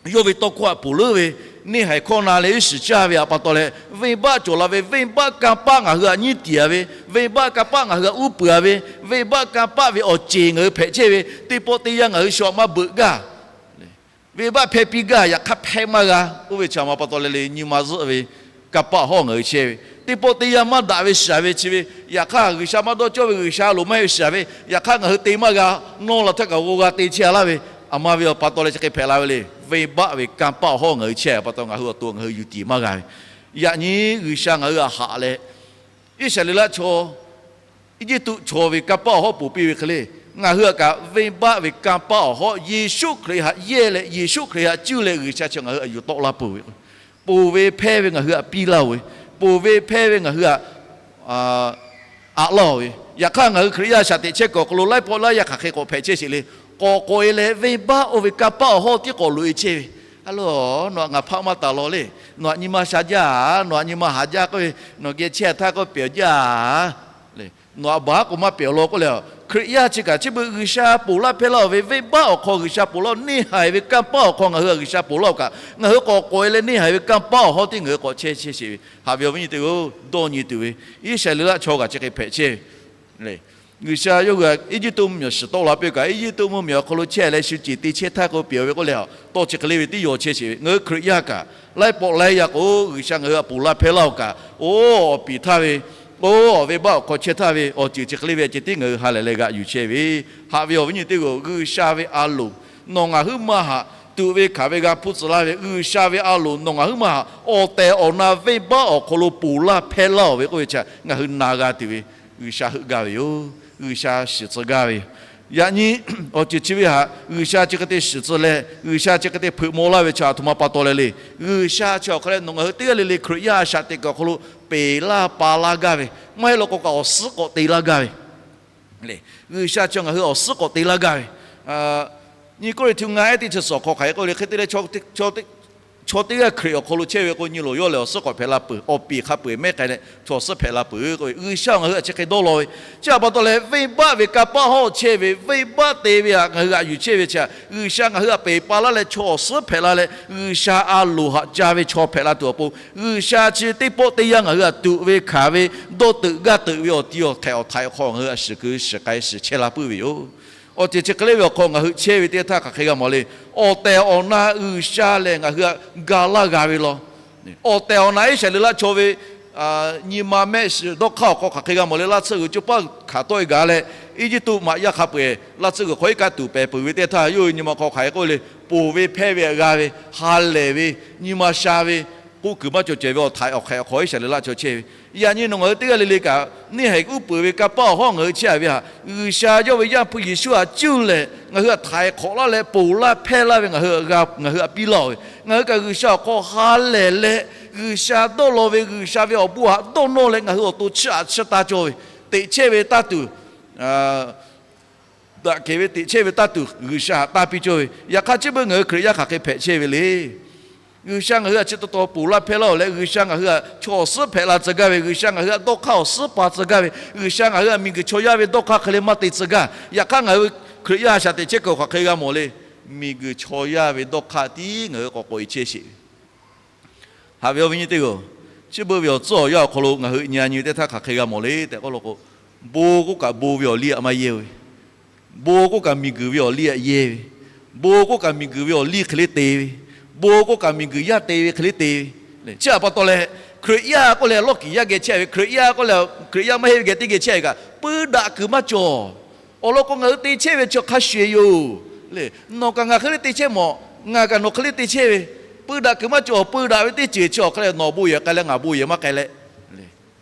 yawˇ ve tawˇ hkawˇ htaꞈ ponˬ leuˉ ve, neˇ haiˬ hkawˇ na leh iˉ shiˍ caˇ ve htaꞈ pa taw leh, venˇbaˆ cawˬ la ve, venˇbaˆ kanˇ paˆ ngaˬ hui htaꞈ nyiˇ tiˍ a ve, venˇbaˆ kanˇ paˆ ngaˬ hui htaꞈ uˉ peunˍ a ve, venˇbaˆ kanˇ paˆ ve awˬ ceˬ ngaˬ hui hpehꞈ chehˇ ve, teˇ pawˆ teˇ yanˇ ngaˬ hui shu htaꞈ maˇ beuꞈ gaˇ. Venˇbaˆ hpehˇ piˇ gaˇ, yaꞈ hk'aˇ hpehˇ maˇ g'a. Oˇ ve chi ma pa taw leh le, nyi ma zuhˆ ve kanˇ paˆ awˬ hawˉ ngaˬ hui chehˇ ve, teˇ pawˆ teˇ yanˇ maˇ daꞈ ve shiˍ ve chi ve, yaꞈ hk'aˇ G'uiˬsha maˇ dawˇ cawˇ ve, G'uiˬsha loˍ maˇ heˆ ve shiˍ ve, yaꞈ hk'aˇ ngaˬ hui te maˇ g'a, nawˇ la htaˇ kaꞈ g'aw g'a te chehˇ a laˇ ve, aˬ ma ve awˬ pa taw leh chi hk'e hpehꞈ la ve le. Venˇbaˆ ve kanˇ paˆ awˬ hawˉ ngaˬ hui chehˇ pa taw ngaˬ hui awˬ to ngaˬ hui yuˬ tiˍ maˇ g'a ve. Yaꞈ nyi G'uiˬsha ngaˬ hui htaꞈ haꞈ leh, Iˉsaˍreˍlaˆ chaw Eˇjiˇtuꞈ chaw ve kanˇ paˆ awˬ hawˉ ponˬ piˇ ve hk'e le, ngaˬ hui htaꞈ kaꞈ venˇbaˆ ve kanˇ paˆ awˬ hawˉ Yeˍsuˆ Hkriꞈ htaꞈ yehˇ leh Yeˍsuˆ Hkriꞈ htaꞈ cuˇ leh G'uiˬsha chi ngaˬ hui htaꞈ yuˬ tawˆ laˇ peuˬ ve, ponˬ ve hpehˇ ve ngaˬ hui htaꞈ piˇ laˇ-oˬ ve, ponˬ ve hpehˇ ve ngaˬ hui htaꞈ aꞈ laˇ-oˬ ve. Yaꞈ hk'aˇ ngaˬ hui Hkriꞈ yaˇ shaꞈ teꞈ chehˇ kuiˬ awˬ hk'aw lo laiˉ pawˆ laiˉ yaˇ hk'aˬ hk'e k'awꞈ hpehꞈ chehˇ sheˍ le. K'awꞈ k'oꞈ e leh venˇbaˆ oˇ ve kanˇ paˆ awˬ hawˉ tiˉ k'awꞈ loꞈ e chehˇ ve. A loˬ, nawˬ htaꞈ ngaˬ hpaˆ maˇ taˍ law le. Nawˬ htaꞈ nyi ma sha jaˇ-a. Nawˬ htaꞈ nyi ma haꞈ jaˇ k'oˆ ve, nawˬ geh chehˇ htaˇ k'oˆ pehˬ jaˇ-a. Nawˬ htaꞈ baˬ k'o maˇ pehˬ law k'oˆ leh, Hkriꞈ yaˇ chi kaꞈ chi beuꞈ G'uiˬsha ponˬ laˇ hpehˇ laˇ-oˬ ve, venˇbaˆ awˬ hk'aw G'uiˬsha ponˬ laˇ-oˬ, neˇ haiˬ ve kanˇ paˆ awˬ hk'aw ngaˬ hui htaꞈ G'uiˬsha ponˬ laˇ-oˬ kaꞈ, ngaˬ hui k'awꞈ k'oꞈ e leh neˇ haiˬ ve kanˇ paˆ awˬ hawˉ tiˉ ngaˬ hui k'awꞈ chehˇ chehˇ sheˍ ve. Haꞈ ve awˬ viˉ nyi teˇ hpaˍ-oˬ, dawˇ nyi tuˬ ve Iˉsaˍreˍlaˆ chaw kaꞈ chi hk'e hpehꞈ chehˇ ve. G'uiˬsha yawˇ hui htaꞈ Eˇjiˇtuꞈ mvuhˇmiˬ awˬ shiˍ tawˆ la piˇ-oˬ kaꞈ, Eˇjiˇtuꞈ mvuhˇmiˬ awˬ hk'aw lo chehˇ leh shu ceˬ te chehˇ htaˇ k'o pehˬ ve k'oˆ leh, tawˇ chi hk'e le ve tiˉ yaw chehˇ sheˍ ve. Ngaˬ hui Hkriꞈ yaˇ kaꞈ laiˉ pawˆ laiˉ yaˇ k'o, G'uiˬsha ngaˬ hui htaꞈ ponˬ laˇ hpehˇ laˇ-oˬ kaꞈ, oˇ awˬ piˍ htaˇ ve, oˇ awˬ venˇbaˆ awˬ hk'aw chehˇ htaˇ ve awˬ ceuˬ chi hk'e le ve ceh tiˉ ngaˬ hui ha lehˬ leh g'aꞈ yuˬ chehˇ ve. Haꞈ ve awˬ viˉ nyi teˇ hpaˍ-oˬ, G'uiˬsha ve a loˍ nawˬ ngaˬ huiˉ ma htaꞈ tuꞈ ve hkanˍ ve g'a hpuˇ tcuh laˇ ve, G'uiˬsha ve a loˍ nawˬ ngaˬ huiˉ ma htaꞈ awˬ tehˬ awˬ na venˇbaˆ awˬ hk'aw lo ponˬ laˇ hpehˇ laˇ-oˬ ve k'oˆ ve chi ngaˬ hui na g'a tuˬ ve, G'uiˬsha heuˆ gaˇ ve yoˬ. G'uiˬsha shiˍ tcuh gaˇ ve yoˬ. Yaꞈ nyi awˬ ceuˬ chi ve htaꞈ G'uiˬsha chi hk'e te shiˍ tcuh leh, G'uiˬsha chi hk'e te hpeuꞈ maw laˇ ve chi aˬ htoꞈ ma pa taw leh le. G'uiˬsha chi awˬ hk'aw leh nawˬ ngaˬ hui teˇ g'aˇ le le Hkriꞈ yaˇ shaꞈ teꞈ kuiˬ awˬ hk'aw lo peˬ laˇ pa laˇ gaˇ ve, maˇ heˆ law k'o kaꞈ awˬ suhˉ k'awꞈ te laˇ gaˇ ve. G'uiˬsha chi ngaˬ hui awˬ suhˉ k'awꞈ te laˇ gaˇ ve. Nyi Kawˇrenˍhtuˆ ngaˇ ehˉ teˇ chi suhˍ awˬ hk'aw hk'aˬ hk'e k'oˆ le, hk'e te leh chaw teˇ g'aˇ Hkriꞈ awˬ hk'aw lo chehˇ ve k'o, nyi loˬ yawˇ lehˬ awˬ suhˉ k'awꞈ hpehꞈ la peuˬ, awˬ piˍ hk'a peu-eˬ mehˉ k'ai leh chaw awˬ suhˉ hpehꞈ la peuˬ k'oˆ ve, G'uiˬsha ngaˬ hui htaꞈ chi hk'e dawˇ law ve. Chi htaꞈ pa taw leh venˇbaˆ ve kanˇ paˆ hawˉ chehˇ ve, venˇbaˆ te ve htaꞈ ngaˬ hui g'aꞈ yuˬ chehˇ ve chi htaꞈ G'uiˬsha ngaˬ hui htaꞈ peˬ pa laˇ leh chaw awˬ suhˉ hpehꞈ la leh, G'uiˬsha a loˍ htaꞈ ca ve chaw hpehꞈ la tuˬ awˬ pon, G'uiˬsha chi teˇ pawˆ teˇ yanˇ ngaˬ hui htaꞈ tuꞈ ve hkanˍ ve, dawˇ teuꞈ gaˇ teuꞈ ve awˬ ti awˬ htaiꞈ awˬ htaiꞈ awˬ hk'aw ngaˬ hui htaꞈ shiˍ keu shiˍ k'ai shiˍ chehˇ la puiˉ ve yoˬ. Awˬ ceuˬ chi hk'e le ve awˬ hk'aw ngaˬ hui chehˇ ve teˇ htaˇ hk'aˬ hk'e g'a mawˬ le. Awˬ tehˬ awˬ na G'uiˬsha lehˬ ngaˬ hui htaꞈ ga laˇ g'a ve law. Awˬ tehˬ awˬ na Iˉsaˍreˍlaˆ chaw ve nyi ma mehˆ shiˍ dawˇ hk'aˇ awˬ hk'aw hk'aˬ hk'e g'a mawˬ le. Laˇ tsuhˇ g'uiˬ coˇ paˇ hkanˍ tawˆ e gaˬ leh, Eˇjiˇtuꞈ maꞈ yaˇ hk'a peu-eˬ laˇ tsuhˇ g'uiˬ hk'aw iˉ kaˆ tuˬ pehˍ peuˬ ve teˇ htaˇ, yawˇ hui nyi ma hk'aw hk'aˬ hk'e k'oˆ le. Ponˬ ve hpehˇ ve htaꞈ g'a ve, ha lehˬ ve, nyi ma sha ve, k'oˆ kuiˬ maˇ cawˬ cehˬ ve awˬ htaiꞈ awˬ hk'aw Iˉsaˍreˍlaˆ chaw chehˇ ve. Yaꞈ nyi nawˬ ngaˬ hui teˇ g'aˇ le le kaꞈ, neˇ haiˬ uˉ peunˍ ve kanˇ paˆ awˬ hawˉ ngaˬ hui chehˇ a ve htaꞈ G'uiˬsha yawˇ ve Yaˇ hpu Yeˍsuˆ htaꞈ cuˇ lehˬ, ngaˬ hui htaꞈ htaiˍ hk'awꞈ laˇ leh ponˬ laˇ hpehˇ laˇ ve ngaˬ hui htaꞈ piˇ laˇ-oˬ ve. Ngaˬ hui kaꞈ G'uiˬsha awˬ hk'aw ha lehˬ leh, G'uiˬsha dawˇ law ve G'uiˬsha ve awˬ bon htaꞈ dawˇ nawˇ leh ngaˬ hui awˬ to chiˇ aꞈ chiˇ taˇ cawˇ ve, teꞈ chehˇ ve taˇ tuˬ, daꞈ kehˬ ve teꞈ chehˇ ve taˇ tuˬ G'uiˬsha htaꞈ taˇ piˇ cawˇ ve. Yaꞈ hk'aˇ chi beuꞈ ngaˬ hui Hkriꞈ yaˇ hk'aˬ hk'e hpehꞈ chehˇ ve le. G'uiˬsha ngaˬ hui htaꞈ chi taw taw ponˬ laˇ hpehˇ laˇ-oˬ leh, G'uiˬsha ngaˬ hui htaꞈ chaw awˬ suhˉ hpehꞈ la tcuh gaˇ ve, G'uiˬsha ngaˬ hui htaꞈ dawˇ hk'aˇ awˬ suhˉ pa tcuh gaˇ ve, G'uiˬsha ngaˬ hui htaꞈ miˬguiˬ chaw yaˇ ve dawˇ hk'aˇ hk'e le maˇ te tcuh gaˇ. Yaꞈ hk'aˇ ngaˬ hui Hkriꞈ yaˇ shaꞈ teꞈ chehˇ kuiˬ hk'aˬ hk'e g'a mawˬ le. Miˬguiˬ chaw yaˇ ve dawˇ hk'aˇ tiˉ ngaˬ hui k'awꞈ k'oꞈ e chehˇ sheˍ ve. Haꞈ ve awˬ viˉ nyi teˇ g'aˇ-oˬ, chi beuꞈ ve awˬ tcuhˉ awˬ yanˇ awˬ hk'aw lo ngaˬ hui nyi a nyi teˇ htaˇ hk'aˬ hk'e g'a mawˬ le tehꞈ k'oˆ law k'o, bon k'oˆ kaꞈ bon ve awˬ liˇ aꞈ maˇ yehˇ ve, bon k'oˆ kaꞈ miˬguiˬ ve awˬ liˇ aꞈ yehˇ ve, bon k'oˆ kaꞈ miˬguiˬ ve awˬ liˇ hk'e le te ve, bon k'oˆ kaꞈ miˬguiˬ yaˇ te ve hk'e le te ve. Chi htaꞈ pa taw leh, Hkriꞈ yaˇ k'oˆ leh lawˇ kiˍ yaˇ geh chehˇ ve, Hkriꞈ yaˇ k'oˆ leh Hkriꞈ yaˇ maˇ heˆ ve geh teˇ geh chehˇ ve kaꞈ, puiˇ daꞈ kuiˬ maˇ cawˬ. Awˬ lawn k'o, ngaˬ hui te chehˇ ve chi hk'a shuˍ yoˬ le. Nawˬ kaꞈ ngaˬ hk'e le te chehˇ mawˬ, ngaˬ kaꞈ nawˬ hk'e le te chehˇ ve, puiˇ daꞈ kuiˬ maˇ cawˬ. Puiˇ daꞈ ve teˇ ceuˬ chi awˬ hk'aw leh nawˬ bon yehˬ k'ai leh ngaˬ bon yehˬ maˇ k'ai leh,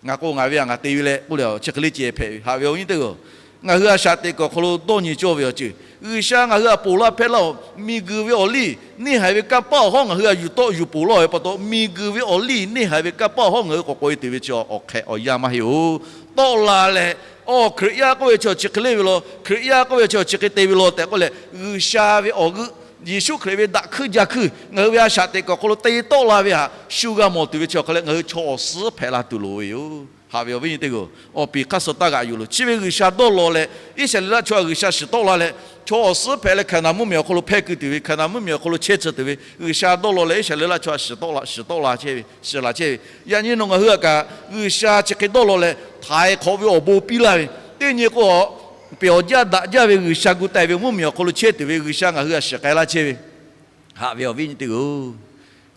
ngaˬ k'o ngaˬ ve htaꞈ ngaˬ te ve leh k'oˆ leh chi hk'e le ceh hpehꞈ ve. Haꞈ ve awˬ viˉ nyi teˇ g'aˇ-oˬ, ngaˬ hui a shaꞈ teꞈ kuiˬ awˬ hk'aw lo dawˇ nyi cawˇ ve awˬ ceuˬ, G'uiˬsha ngaˬ hui htaꞈ ponˬ laˇ hpehˇ laˇ-oˬ. Miˬguiˬ ve awˬ liˇ neˇ haiˬ ve kanˇ paˆ awˬ hawˉ ngaˬ hui htaꞈ yuˬ tawˆ yuˬ ponˬ laˇ ve pa taw, miˬguiˬ ve awˬ liˇ neˇ haiˬ ve kanˇ paˆ awˬ hawˉ ngaˬ hui k'awꞈ k'oꞈ e tuˬ ve chi awˬ hk'ehꞈ awˬ yanˇ maˇ heˆ-oˬ. Tawˆ la leh, awˬ Hkriꞈ yaˇ k'oˆ ve chi awˬ chi hk'e le ve law, Hkriꞈ yaˇ k'oˆ ve chi awˬ chi hk'e te ve law tehꞈ k'oˆ leh, G'uiˬsha ve awˬ g'euˆ, Yeˍsuˆ Hkriꞈ ve daꞈ hkuiˇ jaˇ hkuiˇ ngaˬ hui ve a shaꞈ teꞈ kuiˬ awˬ hk'aw lo te tawˆ la ve htaꞈ shu g'a mawˬ tuˬ ve chi awˬ hk'aw leh ngaˬ hui chaw awˬ suhˉ hpehꞈ la tuˬ loˍ ve yoˬ. Haꞈ ve awˬ viˉ nyi teˇ g'aˇ-oˬ, awˬ piˍ hk'aˇ suh taˇ g'aꞈ yuˬ loˬ. Chi ve G'uiˬsha dawˇ law leh, Iˉsaˍreˍlaˆ chaw htaꞈ G'uiˬsha shiˍ tawˆ la leh, chaw awˬ suhˉ hpehꞈ leh Hkaˍnanˍ mvuhˇmiˬ awˬ hk'aw lo hpehˇ keu tuˬ ve, Hkaˍnanˍ mvuhˇmiˬ awˬ hk'aw lo chehˇ tcuh tuˬ ve G'uiˬsha dawˇ law leh, Iˉsaˍreˍlaˆ chaw htaꞈ shiˍ tawˆ la, shiˍ tawˆ la chehˇ ve, shiˍ laˬ chehˇ ve. Yaꞈ nyi nawˬ ngaˬ hui htaꞈ kaꞈ G'uiˬsha chi hk'e dawˇ law leh, htaiˍ hk'awꞈ ve awˬ bon piˇ laˇ ve, teˇ nyi k'o, pehˬ awˬ jaˇ daꞈ jaˇ ve G'uiˬsha gu taiˍ ve mvuhˇmiˬ awˬ hk'aw lo chehˇ tuˬ ve G'uiˬsha ngaˬ hui htaꞈ shiˍ k'ai laˇ chehˇ ve. Haꞈ ve awˬ viˉ nyi teˇ g'aˇ-oˬ,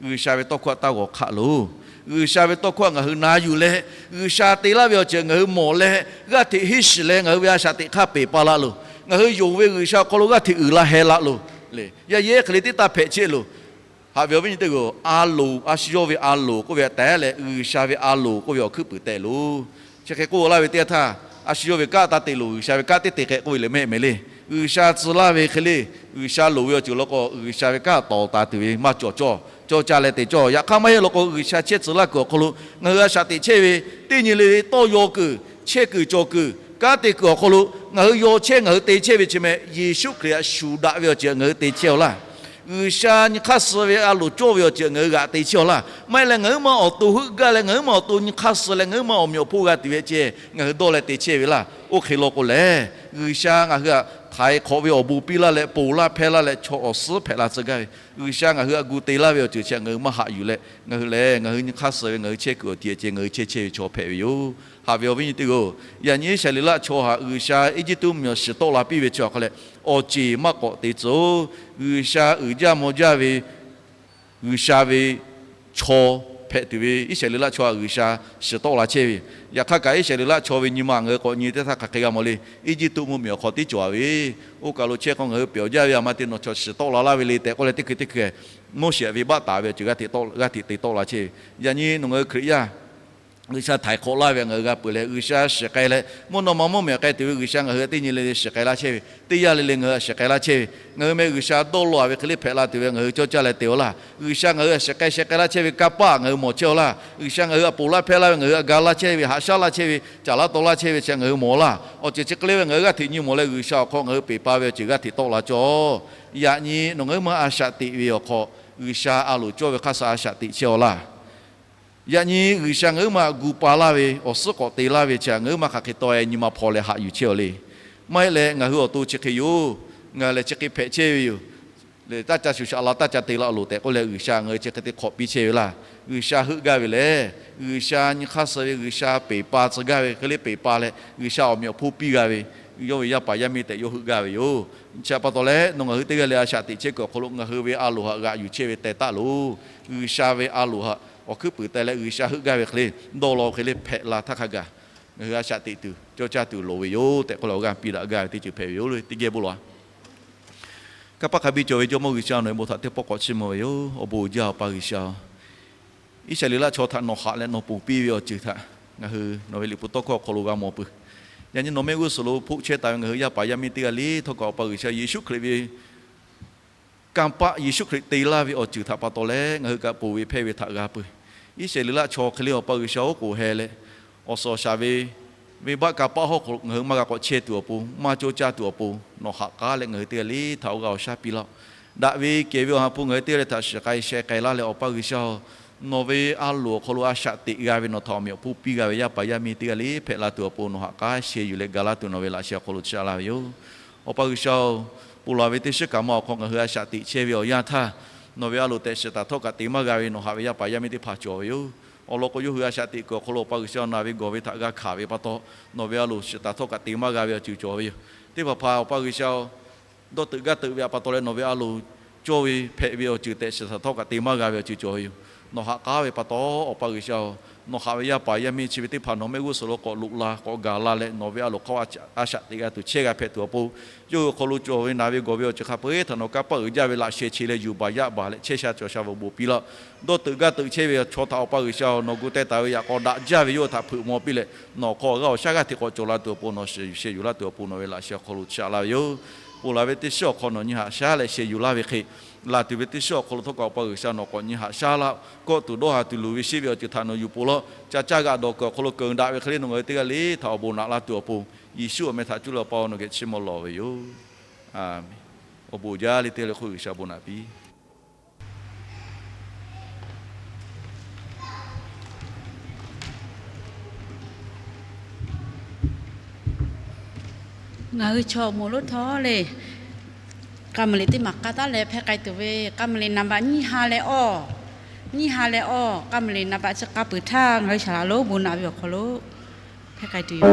G'uiˬsha ve tawˇ hkawˇ htaꞈ taˇ g'awˬ hk'aˆ loˬ. G'uiˬsha ve tawˇ hkawˇ htaꞈ ngaˬ hui na yuˬ leh, G'uiˬsha te laˇ ve awˬ ceuˬ ngaˬ hui mawˬ leh, g'aˇ hteꞈ henˇ shiˍ leh ngaˬ hui ve a shaꞈ teꞈ hk'aˇ peˬ pa laˇ loˬ. Ngaˬ hui yonˍ ve G'uiˬsha awˬ hk'aw lo g'aˇ hteꞈ uiˍ la heh la loˬ. Yaˇ yehˉ hk'e le teˇ taˇ hpehꞈ chehˇ loˬ. Haꞈ ve awˬ viˉ nyi teˇ g'aˇ-oˬ, a loˍ, a shu yawˇ ve a loˍ k'oˆ ve htaꞈ tehˉ leh G'uiˬsha ve a loˍ k'oˆ ve awˬ hkuiˉ puiˍ tehꞈ loˬ. Chi hk'e k'oˆ laˇ ve teˇ yanˇ htaˇ, a shu yawˇ ve kanˉ taˇ te loˬ, G'uiˬsha ve kanˉ teˇ te hk'e k'oˆ ve lehˬ mehˆ mehˍ le. G'uiˬsha tcuh laˇ ve hk'e le, G'uiˬsha loˍ ve awˬ ceuˬ law k'o, G'uiˬsha ve kanˉ tawˍ taˍ tuˬ ve maˇ cawˬ cawˇ, cawˇ caˇ leh te cawˇ. Yaꞈ hk'aˇ maˇ heˆ law k'o, G'uiˬsha chehˇ tcuh laˇ kuiˬ awˬ hk'aw lo ngaˬ hui a shaꞈ teꞈ chehˇ ve, teˇ nyi le le tawˇ yaw kuiˬ, chehˇ kuiˬ cawˬ kuiˬ, kanˉ te kuiˬ awˬ hk'aw lo ngaˬ hui yaw chehˇ ngaˬ hui te chehˇ ve chi meh, Yeˍsuˆ Hkriꞈ htaꞈ shuˍ daꞈ ve awˬ ceuˬ ngaˬ hui te chehˇ-aw laˇ. G'uiˬsha nyi hk'aˇ suh ve a loˍ cawˇ ve awˬ ceuˬ ngaˬ hui g'aꞈ te chehˇ-aw laˇ. Maˇ heˆ leh ngaˬ huiˉ ma awˬ to heuˆ gaˇ leh ngaˬ huiˉ ma awˬ to nyi hk'aˇ suh leh ngaˬ huiˉ ma awˬ meꞈ awˬ hponˇ g'a tuˬ ve ceh ngaˬ hui dawˇ leh te chehˇ ve laˇ. Oˇ hk'e law k'o lehˬ, G'uiˬsha ngaˬ hui htaꞈ htaiˍ hk'awꞈ ve awˬ bon piˇ laˇ leh ponˬ laˇ hpehˇ laˇ leh chaw awˬ suhˉ hpehꞈ la tcuh gaˇ ve, G'uiˬsha ngaˬ hui htaꞈ gu te laˇ ve awˬ ceuˬ chi ngaˬ hui maˇ haꞈ yuˬ leh, ngaˬ hui lehˬ ngaˬ hui nyi hk'aˇ suh ve ngaˬ hui chehˇ kuiˬ awˬ ti ceh ngaˬ hui chehˇ chehˇ ve chaw hpehꞈ ve yoˬ. Haꞈ ve awˬ viˉ nyi teˇ g'aˇ-oˬ, yaꞈ nyi Iˉsaˍreˍlaˆ chaw htaꞈ G'uiˬsha Eˇjiˇtuꞈ mvuhˇmiˬ awˬ shiˍ tawˆ la piˇ ve chi awˬ hk'aw leh, awˬ ceˬ maˇ k'awꞈ te tcuh-oˬ. G'uiˬsha uiˍ jaˇ mvuh jaˇ ve G'uiˬsha ve chaw hpehꞈ tuˬ ve Iˉsaˍreˍlaˆ chaw htaꞈ G'uiˬsha shiˍ tawˆ la chehˇ ve. Yaꞈ hk'aˇ kaꞈ Iˉsaˍreˍlaˆ chaw ve nyi ma ngaˬ hui k'awꞈ nyi teˇ htaˇ hk'aˬ hk'e g'a mawˬ le. Eˇjiˇtuꞈ mvuhˇmiˬ awˬ hk'aw tiˉ cawˬ-a ve, oˇ kaˬ lo chehˇ k'o ngaˬ hui pehˬ awˬ jaˇ ve a ma te nawˬ chaw shiˍ tawˆ la laˇ ve le tehꞈ k'oˆ leh teˇ hkui teˇ hkui Moˉseˍ ve baˆ taˍ ve awˬ ceuˬ g'aˇ hteꞈ tawˆ la chehˇ ve. Yaꞈ nyi nawˬ ngaˬ hui Hkriꞈ yaˇ G'uiˬsha htaiˍ hk'awꞈ laˇ ve ngaˬ hui g'a peuˬ leh, G'uiˬsha shiˍ k'ai leh mvuhˇ naw ma mvuhˇmiˬ k'ai tuˬ ve G'uiˬsha ngaˬ hui htaꞈ teˇ nyi le le shiˍ k'ai laˇ chehˇ ve, teˇ yanˇ le le ngaˬ hui htaꞈ shiˍ k'ai laˇ chehˇ ve, ngaˬ hui meh G'uiˬsha dawˇ law-a ve hk'e le hpehꞈ la tuˬ ve ngaˬ hui cawˇ caˇ leh te-aw laˇ. G'uiˬsha ngaˬ hui htaꞈ shiˍ k'ai sheh k'ai laˇ chehˇ ve kanˇ paˆ ngaˬ hui mawˬ chehˇ-aw laˇ. G'uiˬsha ngaˬ hui htaꞈ ponˬ laˇ hpehˇ laˇ ve ngaˬ hui htaꞈ ga laˇ chehˇ ve, haꞈ shaˉ laˇ chehˇ ve, caˍ laˇ taw laˇ chehˇ ve chi ngaˬ hui mawˬ laˇ. Awˬ ceuˬ chi hk'e le ve ngaˬ hui g'aˇ hteꞈ nyi mawˬ leh G'uiˬsha awˬ hk'aw ngaˬ hui peˬ pa ve awˬ ceuˬ g'aˇ hteꞈ tawˆ la cawˇ. Yaꞈ nyi nawˬ ngaˬ huiˉ ma a shaꞈ teꞈ ve awˬ hk'aw, G'uiˬsha a loˍ cawˇ ve hk'aˇ suh a shaꞈ teꞈ chehˇ-aw laˇ. Yaꞈ nyi G'uiˬsha ngaˬ huiˉ ma gu pa laˇ ve, awˬ suhˉ k'awꞈ te laˇ ve chi htaꞈ ngaˬ huiˉ ma hk'aˬ hk'e taw-e nyi ma hpaw leh haꞈ yuˬ chehˇ-aw le. Maˇ heˆ leh ngaˬ hui awˬ to chi hk'e yoˬ. Ngaˬ lehˬ chi hk'e hpehꞈ chehˇ ve yoˬ. Lehˬ taˇ ca shuˍ shaꞈ la, taˇ ca te la loˬ tehꞈ k'oˆ leh G'uiˬsha ngaˬ hui chi hk'e te hk'awꞈ piˇ chehˇ ve laˇ. G'uiˬsha heuˆ gaˇ ve lehˬ, G'uiˬsha nyi hk'aˇ suh ve, G'uiˬsha peˬ pa tcuh gaˇ ve hk'e le peˬ pa leh G'uiˬsha awˬ meꞈ awˬ hponˇ piˇ g'a ve, yawˇ ve yaˇ paˍ yaˇ miˇ tehꞈ yawˇ heuˆ gaˇ ve yoˬ. Chi htaꞈ pa taw leh nawˬ ngaˬ hui teˇ g'aˇ leh a shaꞈ teꞈ chehˇ kuiˬ awˬ hk'aw lo ngaˬ hui ve a loˍ htaꞈ g'aꞈ yuˬ chehˇ ve teh taˉ loˬ. G'uiˬsha ve a loˍ htaꞈ awˬ hkuiˉ puiˍ teh leh G'uiˬsha heuˆ gaˇ ve hk'e le dawˇ law hk'e le hpehꞈ la htaˇ hk'a gaˬ, ngaˬ hui a shaꞈ teꞈ tuˬ cawˇ caˇ tuˬ loˍ ve yoˬ tehꞈ k'oˆ leh awˬ g'aˇ piˇ daꞈ gaˇ ve teˇ ceuˬ hpehꞈ ve yoˬ. Teˇ geh bon lawˬ-a. Kanˇ paˆ hk'a biˇ cawˬ ve Jawˇmawˇ G'uiˬsha, nawˬ ve bon htaꞈ teˇ pawˆ k'awꞈ chiˇ mvuh ve yoˬ. Awˬ bon uiˍ jaˇ Awˬ pa G'uiˬsha-oˬ, Iˉsaˍreˍlaˆ chaw htaꞈ nawˬ haꞈ leh nawˬ ponˬ piˇ ve awˬ ceuˬ htaꞈ ngaˬ hui nawˬ ve liꞈ hpu tawˇ hkawˇ awˬ hk'aw lo g'a mawˬ peuˬ. Yaꞈ nyi nawˬ mehˆ g'uˇ suhˍ lo hpoˆ chehˇ taˍ ve ngaˬ hui yaˇ paˍ yaˇ miˇ teˇ g'aˇ le htawˇ kaꞈ Awˬ pa G'uiˬsha Yeˍsuˆ Hkriꞈ ve kanˇ paˆ, Yeˍsuˆ Hkriꞈ te laˇ ve awˬ ceuˬ htaꞈ pa taw leh ngaˬ hui kaꞈ ponˬ ve hpehˇ ve htaꞈ g'a peuˬ. Iˉsaˍreˍlaˆ chaw hk'e le Awˬ pa G'uiˬsha oˉ k'oˍ heh leh, awˬ suhˍ awˬ shaˍ ve venˇbaˆ kanˇ paˆ hawˉ hk'aw lo ngaˬ hui maˇ g'a k'awꞈ chehˇ tuˬ awˬ pon, maˇ cawˇ caˇ tuˬ awˬ pon, nawˬ haꞈ k'aˉ leh ngaˬ hui teˇ g'aˇ le htaꞈ awˬ g'aˇ awˬ shaˉ piˇ laˇ-oˆ. Daꞈ ve kehˬ ve Awˬ ha hpu ngaˬ hui teˇ g'aˇ le htaꞈ shiˍ k'ai sheh k'ai laˇ leh Awˬ pa G'uiˬsha-oˬ, nawˬ ve a loˍ awˬ hk'aw lo a shaꞈ teꞈ g'a ve nawˬ htaꞈ awˬ meꞈ awˬ hponˇ piˇ g'a ve yaˇ paˍ yaˇ miˇ teˇ g'aˇ le hpehꞈ la tuˬ awˬ pon nawˬ haꞈ k'aˉ sheh yuˬ leh ga laˇ tuˬ nawˬ ve laꞈ sheh awˬ hk'aw lo chiˇ aꞈ laˇ ve yoˬ. Awˬ pa G'uiˬsha-oˬ, ponˬ laˬ ve teˇ shiˉ kaꞈ ma awˬ hk'aw ngaˬ hui a shaꞈ teꞈ chehˇ ve awˬ yanˇ htaˇ, Nawˬ ve a loˍ tehꞈ shiˍ taˍ htawˇ kaꞈ te maˇ g'a ve nawˬ haꞈ ve yaˇ paˍ yaˇ miˇ teˇ hpaˍ cawˬ ve yoˬ. Awˬ lawn k'o, yawˇ hui a shaꞈ teꞈ kuiˬ awˬ hk'aw lo Awˬ pa G'uiˬsha nawˬ ve gawˬ ve htaꞈ g'a hkanˍ ve pa taw, nawˬ ve a loˍ shiˍ taˍ htawˇ kaꞈ te maˇ g'a ve awˬ ceuˬ cawˬ ve yoˬ. Teˇ hpaˍ hpaˍ Awˬ pa G'uiˬsha-oˬ, dawˇ teuꞈ gaˇ teuꞈ ve htaꞈ pa taw leh nawˬ ve a loˍ cawˇ ve hpehꞈ ve awˬ ceuˬ tehꞈ shiˍ taˍ htawˇ kaꞈ te maˇ g'a ve awˬ ceuˬ cawˬ ve yoˬ. Nawˬ haꞈ k'aˉ ve pa taw, Awˬ pa G'uiˬsha-oˬ, nawˬ haꞈ ve yaˇ paˍ yaˇ miˇ chi ve teˇ hpaˍ nawˬ mehˆ g'uˇ suhˍ lo k'awꞈ loꞈ la k'awꞈ gaˬ la leh nawˬ ve a loˍ hk'aˇ a shaꞈ teꞈ g'a tuˬ chehˇ g'a hpehꞈ tuˬ awˬ pon, yawˇ hui awˬ hk'aw lo cawˬ ve naˬ ve gawˬ ve awˬ ceuˬ hk'a peu-eˬ htaꞈ nawˬ kanˇ paˆ uiˍ jaˇ ve laꞈ sheh che leh yuˬ baˬ yaˇ baˬ leh chehˇ sha cawˬ sha ve awˬ bon piˇ laˇ. Dawˇ teuꞈ gaˇ teuꞈ chehˇ ve chaw htaꞈ Awˬ pa G'uiˬsha-oˬ, nawˬ gu teh taˍ ve yaꞈ k'aw daꞈ jaˇ ve yawˇ hui htaꞈ hpeuꞈ maw piˇ leh, nawˬ awˬ hk'aw g'aˇ awˬ shaˉ g'aˇ hteꞈ k'awꞈ cawˬ la tuˬ awˬ pon nawˬ sheh yuˬ la tuˬ awˬ pon nawˬ ve laꞈ sheh awˬ hk'aw lo chaꞈ la ve yoˬ. Ponˬ laˬ ve teˇ shiˉ awˬ hk'aw nawˬ nyi haꞈ shaˉ leh sheh yuˬ laˇ ve hk'e, laˬ tuˬ ve teˇ shiˉ awˬ hk'aw lo htawˇ kaꞈ Awˬ pa G'uiˬsha nawˬ k'awꞈ nyi haꞈ shaˉ laˇ-oˆ. Kawˆ tuˬ dawˇ ha tuˬ luˬ ve sheˉ ve awˬ ceuˬ htaꞈ nawˬ yuˬ pon laˇ-oˆ. Ca caˇ g'aꞈ dawˬ kuiˬ awˬ hk'aw lo keunˍ daꞈ ve hk'e le nawˬ ngaˬ hui teˇ g'aˇ le htaꞈ awˬ bon naꞈ la tuˬ awˬ pon, Yeˍsuˆ awˬ meh htaꞈ cuˇ leh Awˬ pa nawˬ geh chiˇ mvuh lawˬ ve yoˬ. Awˬ bon jaˇ le teˇ g'aˇ le hk'oˆ G'uiˬsha bon naꞈ piˇ. Ngaˬ hui chaw awˬ moˍ lonˉ htawˇ le, k'a muiˬ liꞈ teˇ maˬ k'a taˉ leh hpehˇ k'ai tuˬ ve, k'a muiˬ liꞈ naˍ baꞈ nyiˇ ha leh awˇ, nyiˇ ha leh awˇ, k'a muiˬ liꞈ naˍ baꞈ chi k'a peuˬ htaˇ ngaˬ hui shaˍ laꞈ lonˉ bon naꞈ ve awˬ hk'aw lo hpehˇ k'ai tuˬ yoˬ.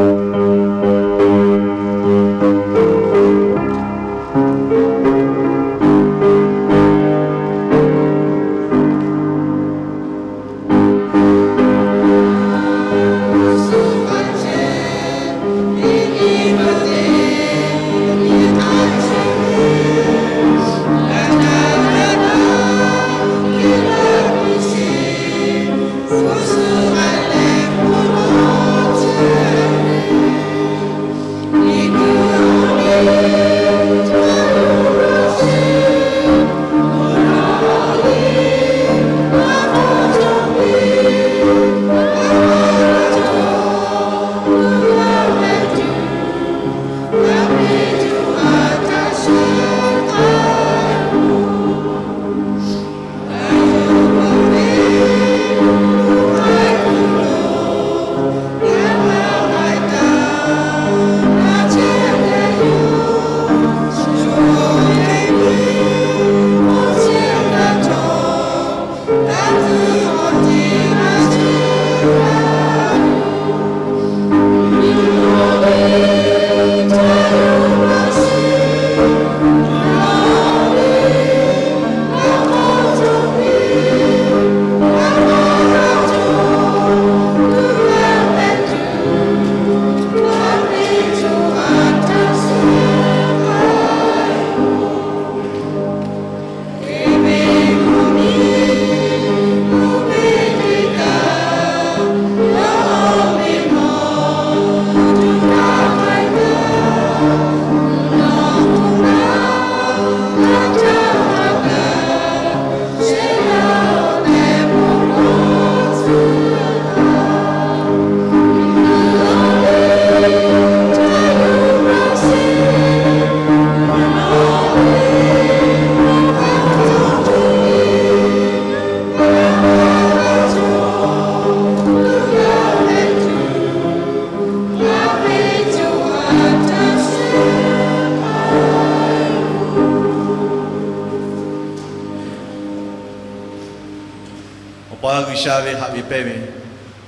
Awˬ pa G'uiˬsha ve haꞈ ve pehnˇ ve,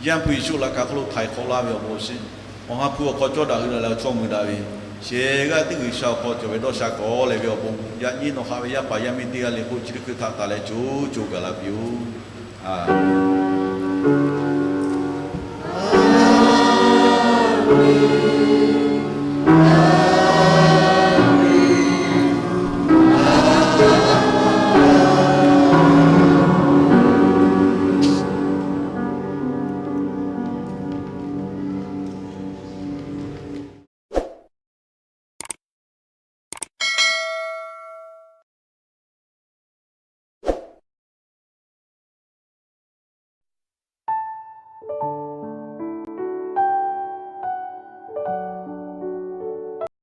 Yaˇ hpu Yeˍsuˆ laꞈ ka hk'oˆ lo htaiˍ hk'awꞈ laˇ ve awˬ bon awˬ shiˍ, Awˬ ha hpu awˬ hk'aw cawˇ daꞈ hui daꞈ leh awˬ chawˇ mui daꞈ ve, shehˍ g'aˇ tiˉ G'uiˬsha awˬ hk'aw cawˬ ve dawˇ sha kawˍ leh ve awˬ bon, yaꞈ nyi nawˬ haꞈ ve yaˇ paˍ yaˇ miˇ teˇ g'aˇ le hk'oˆ chi teˇ hkui htaꞈ taˍ leh co co gaˬ la piˇ-oˆ.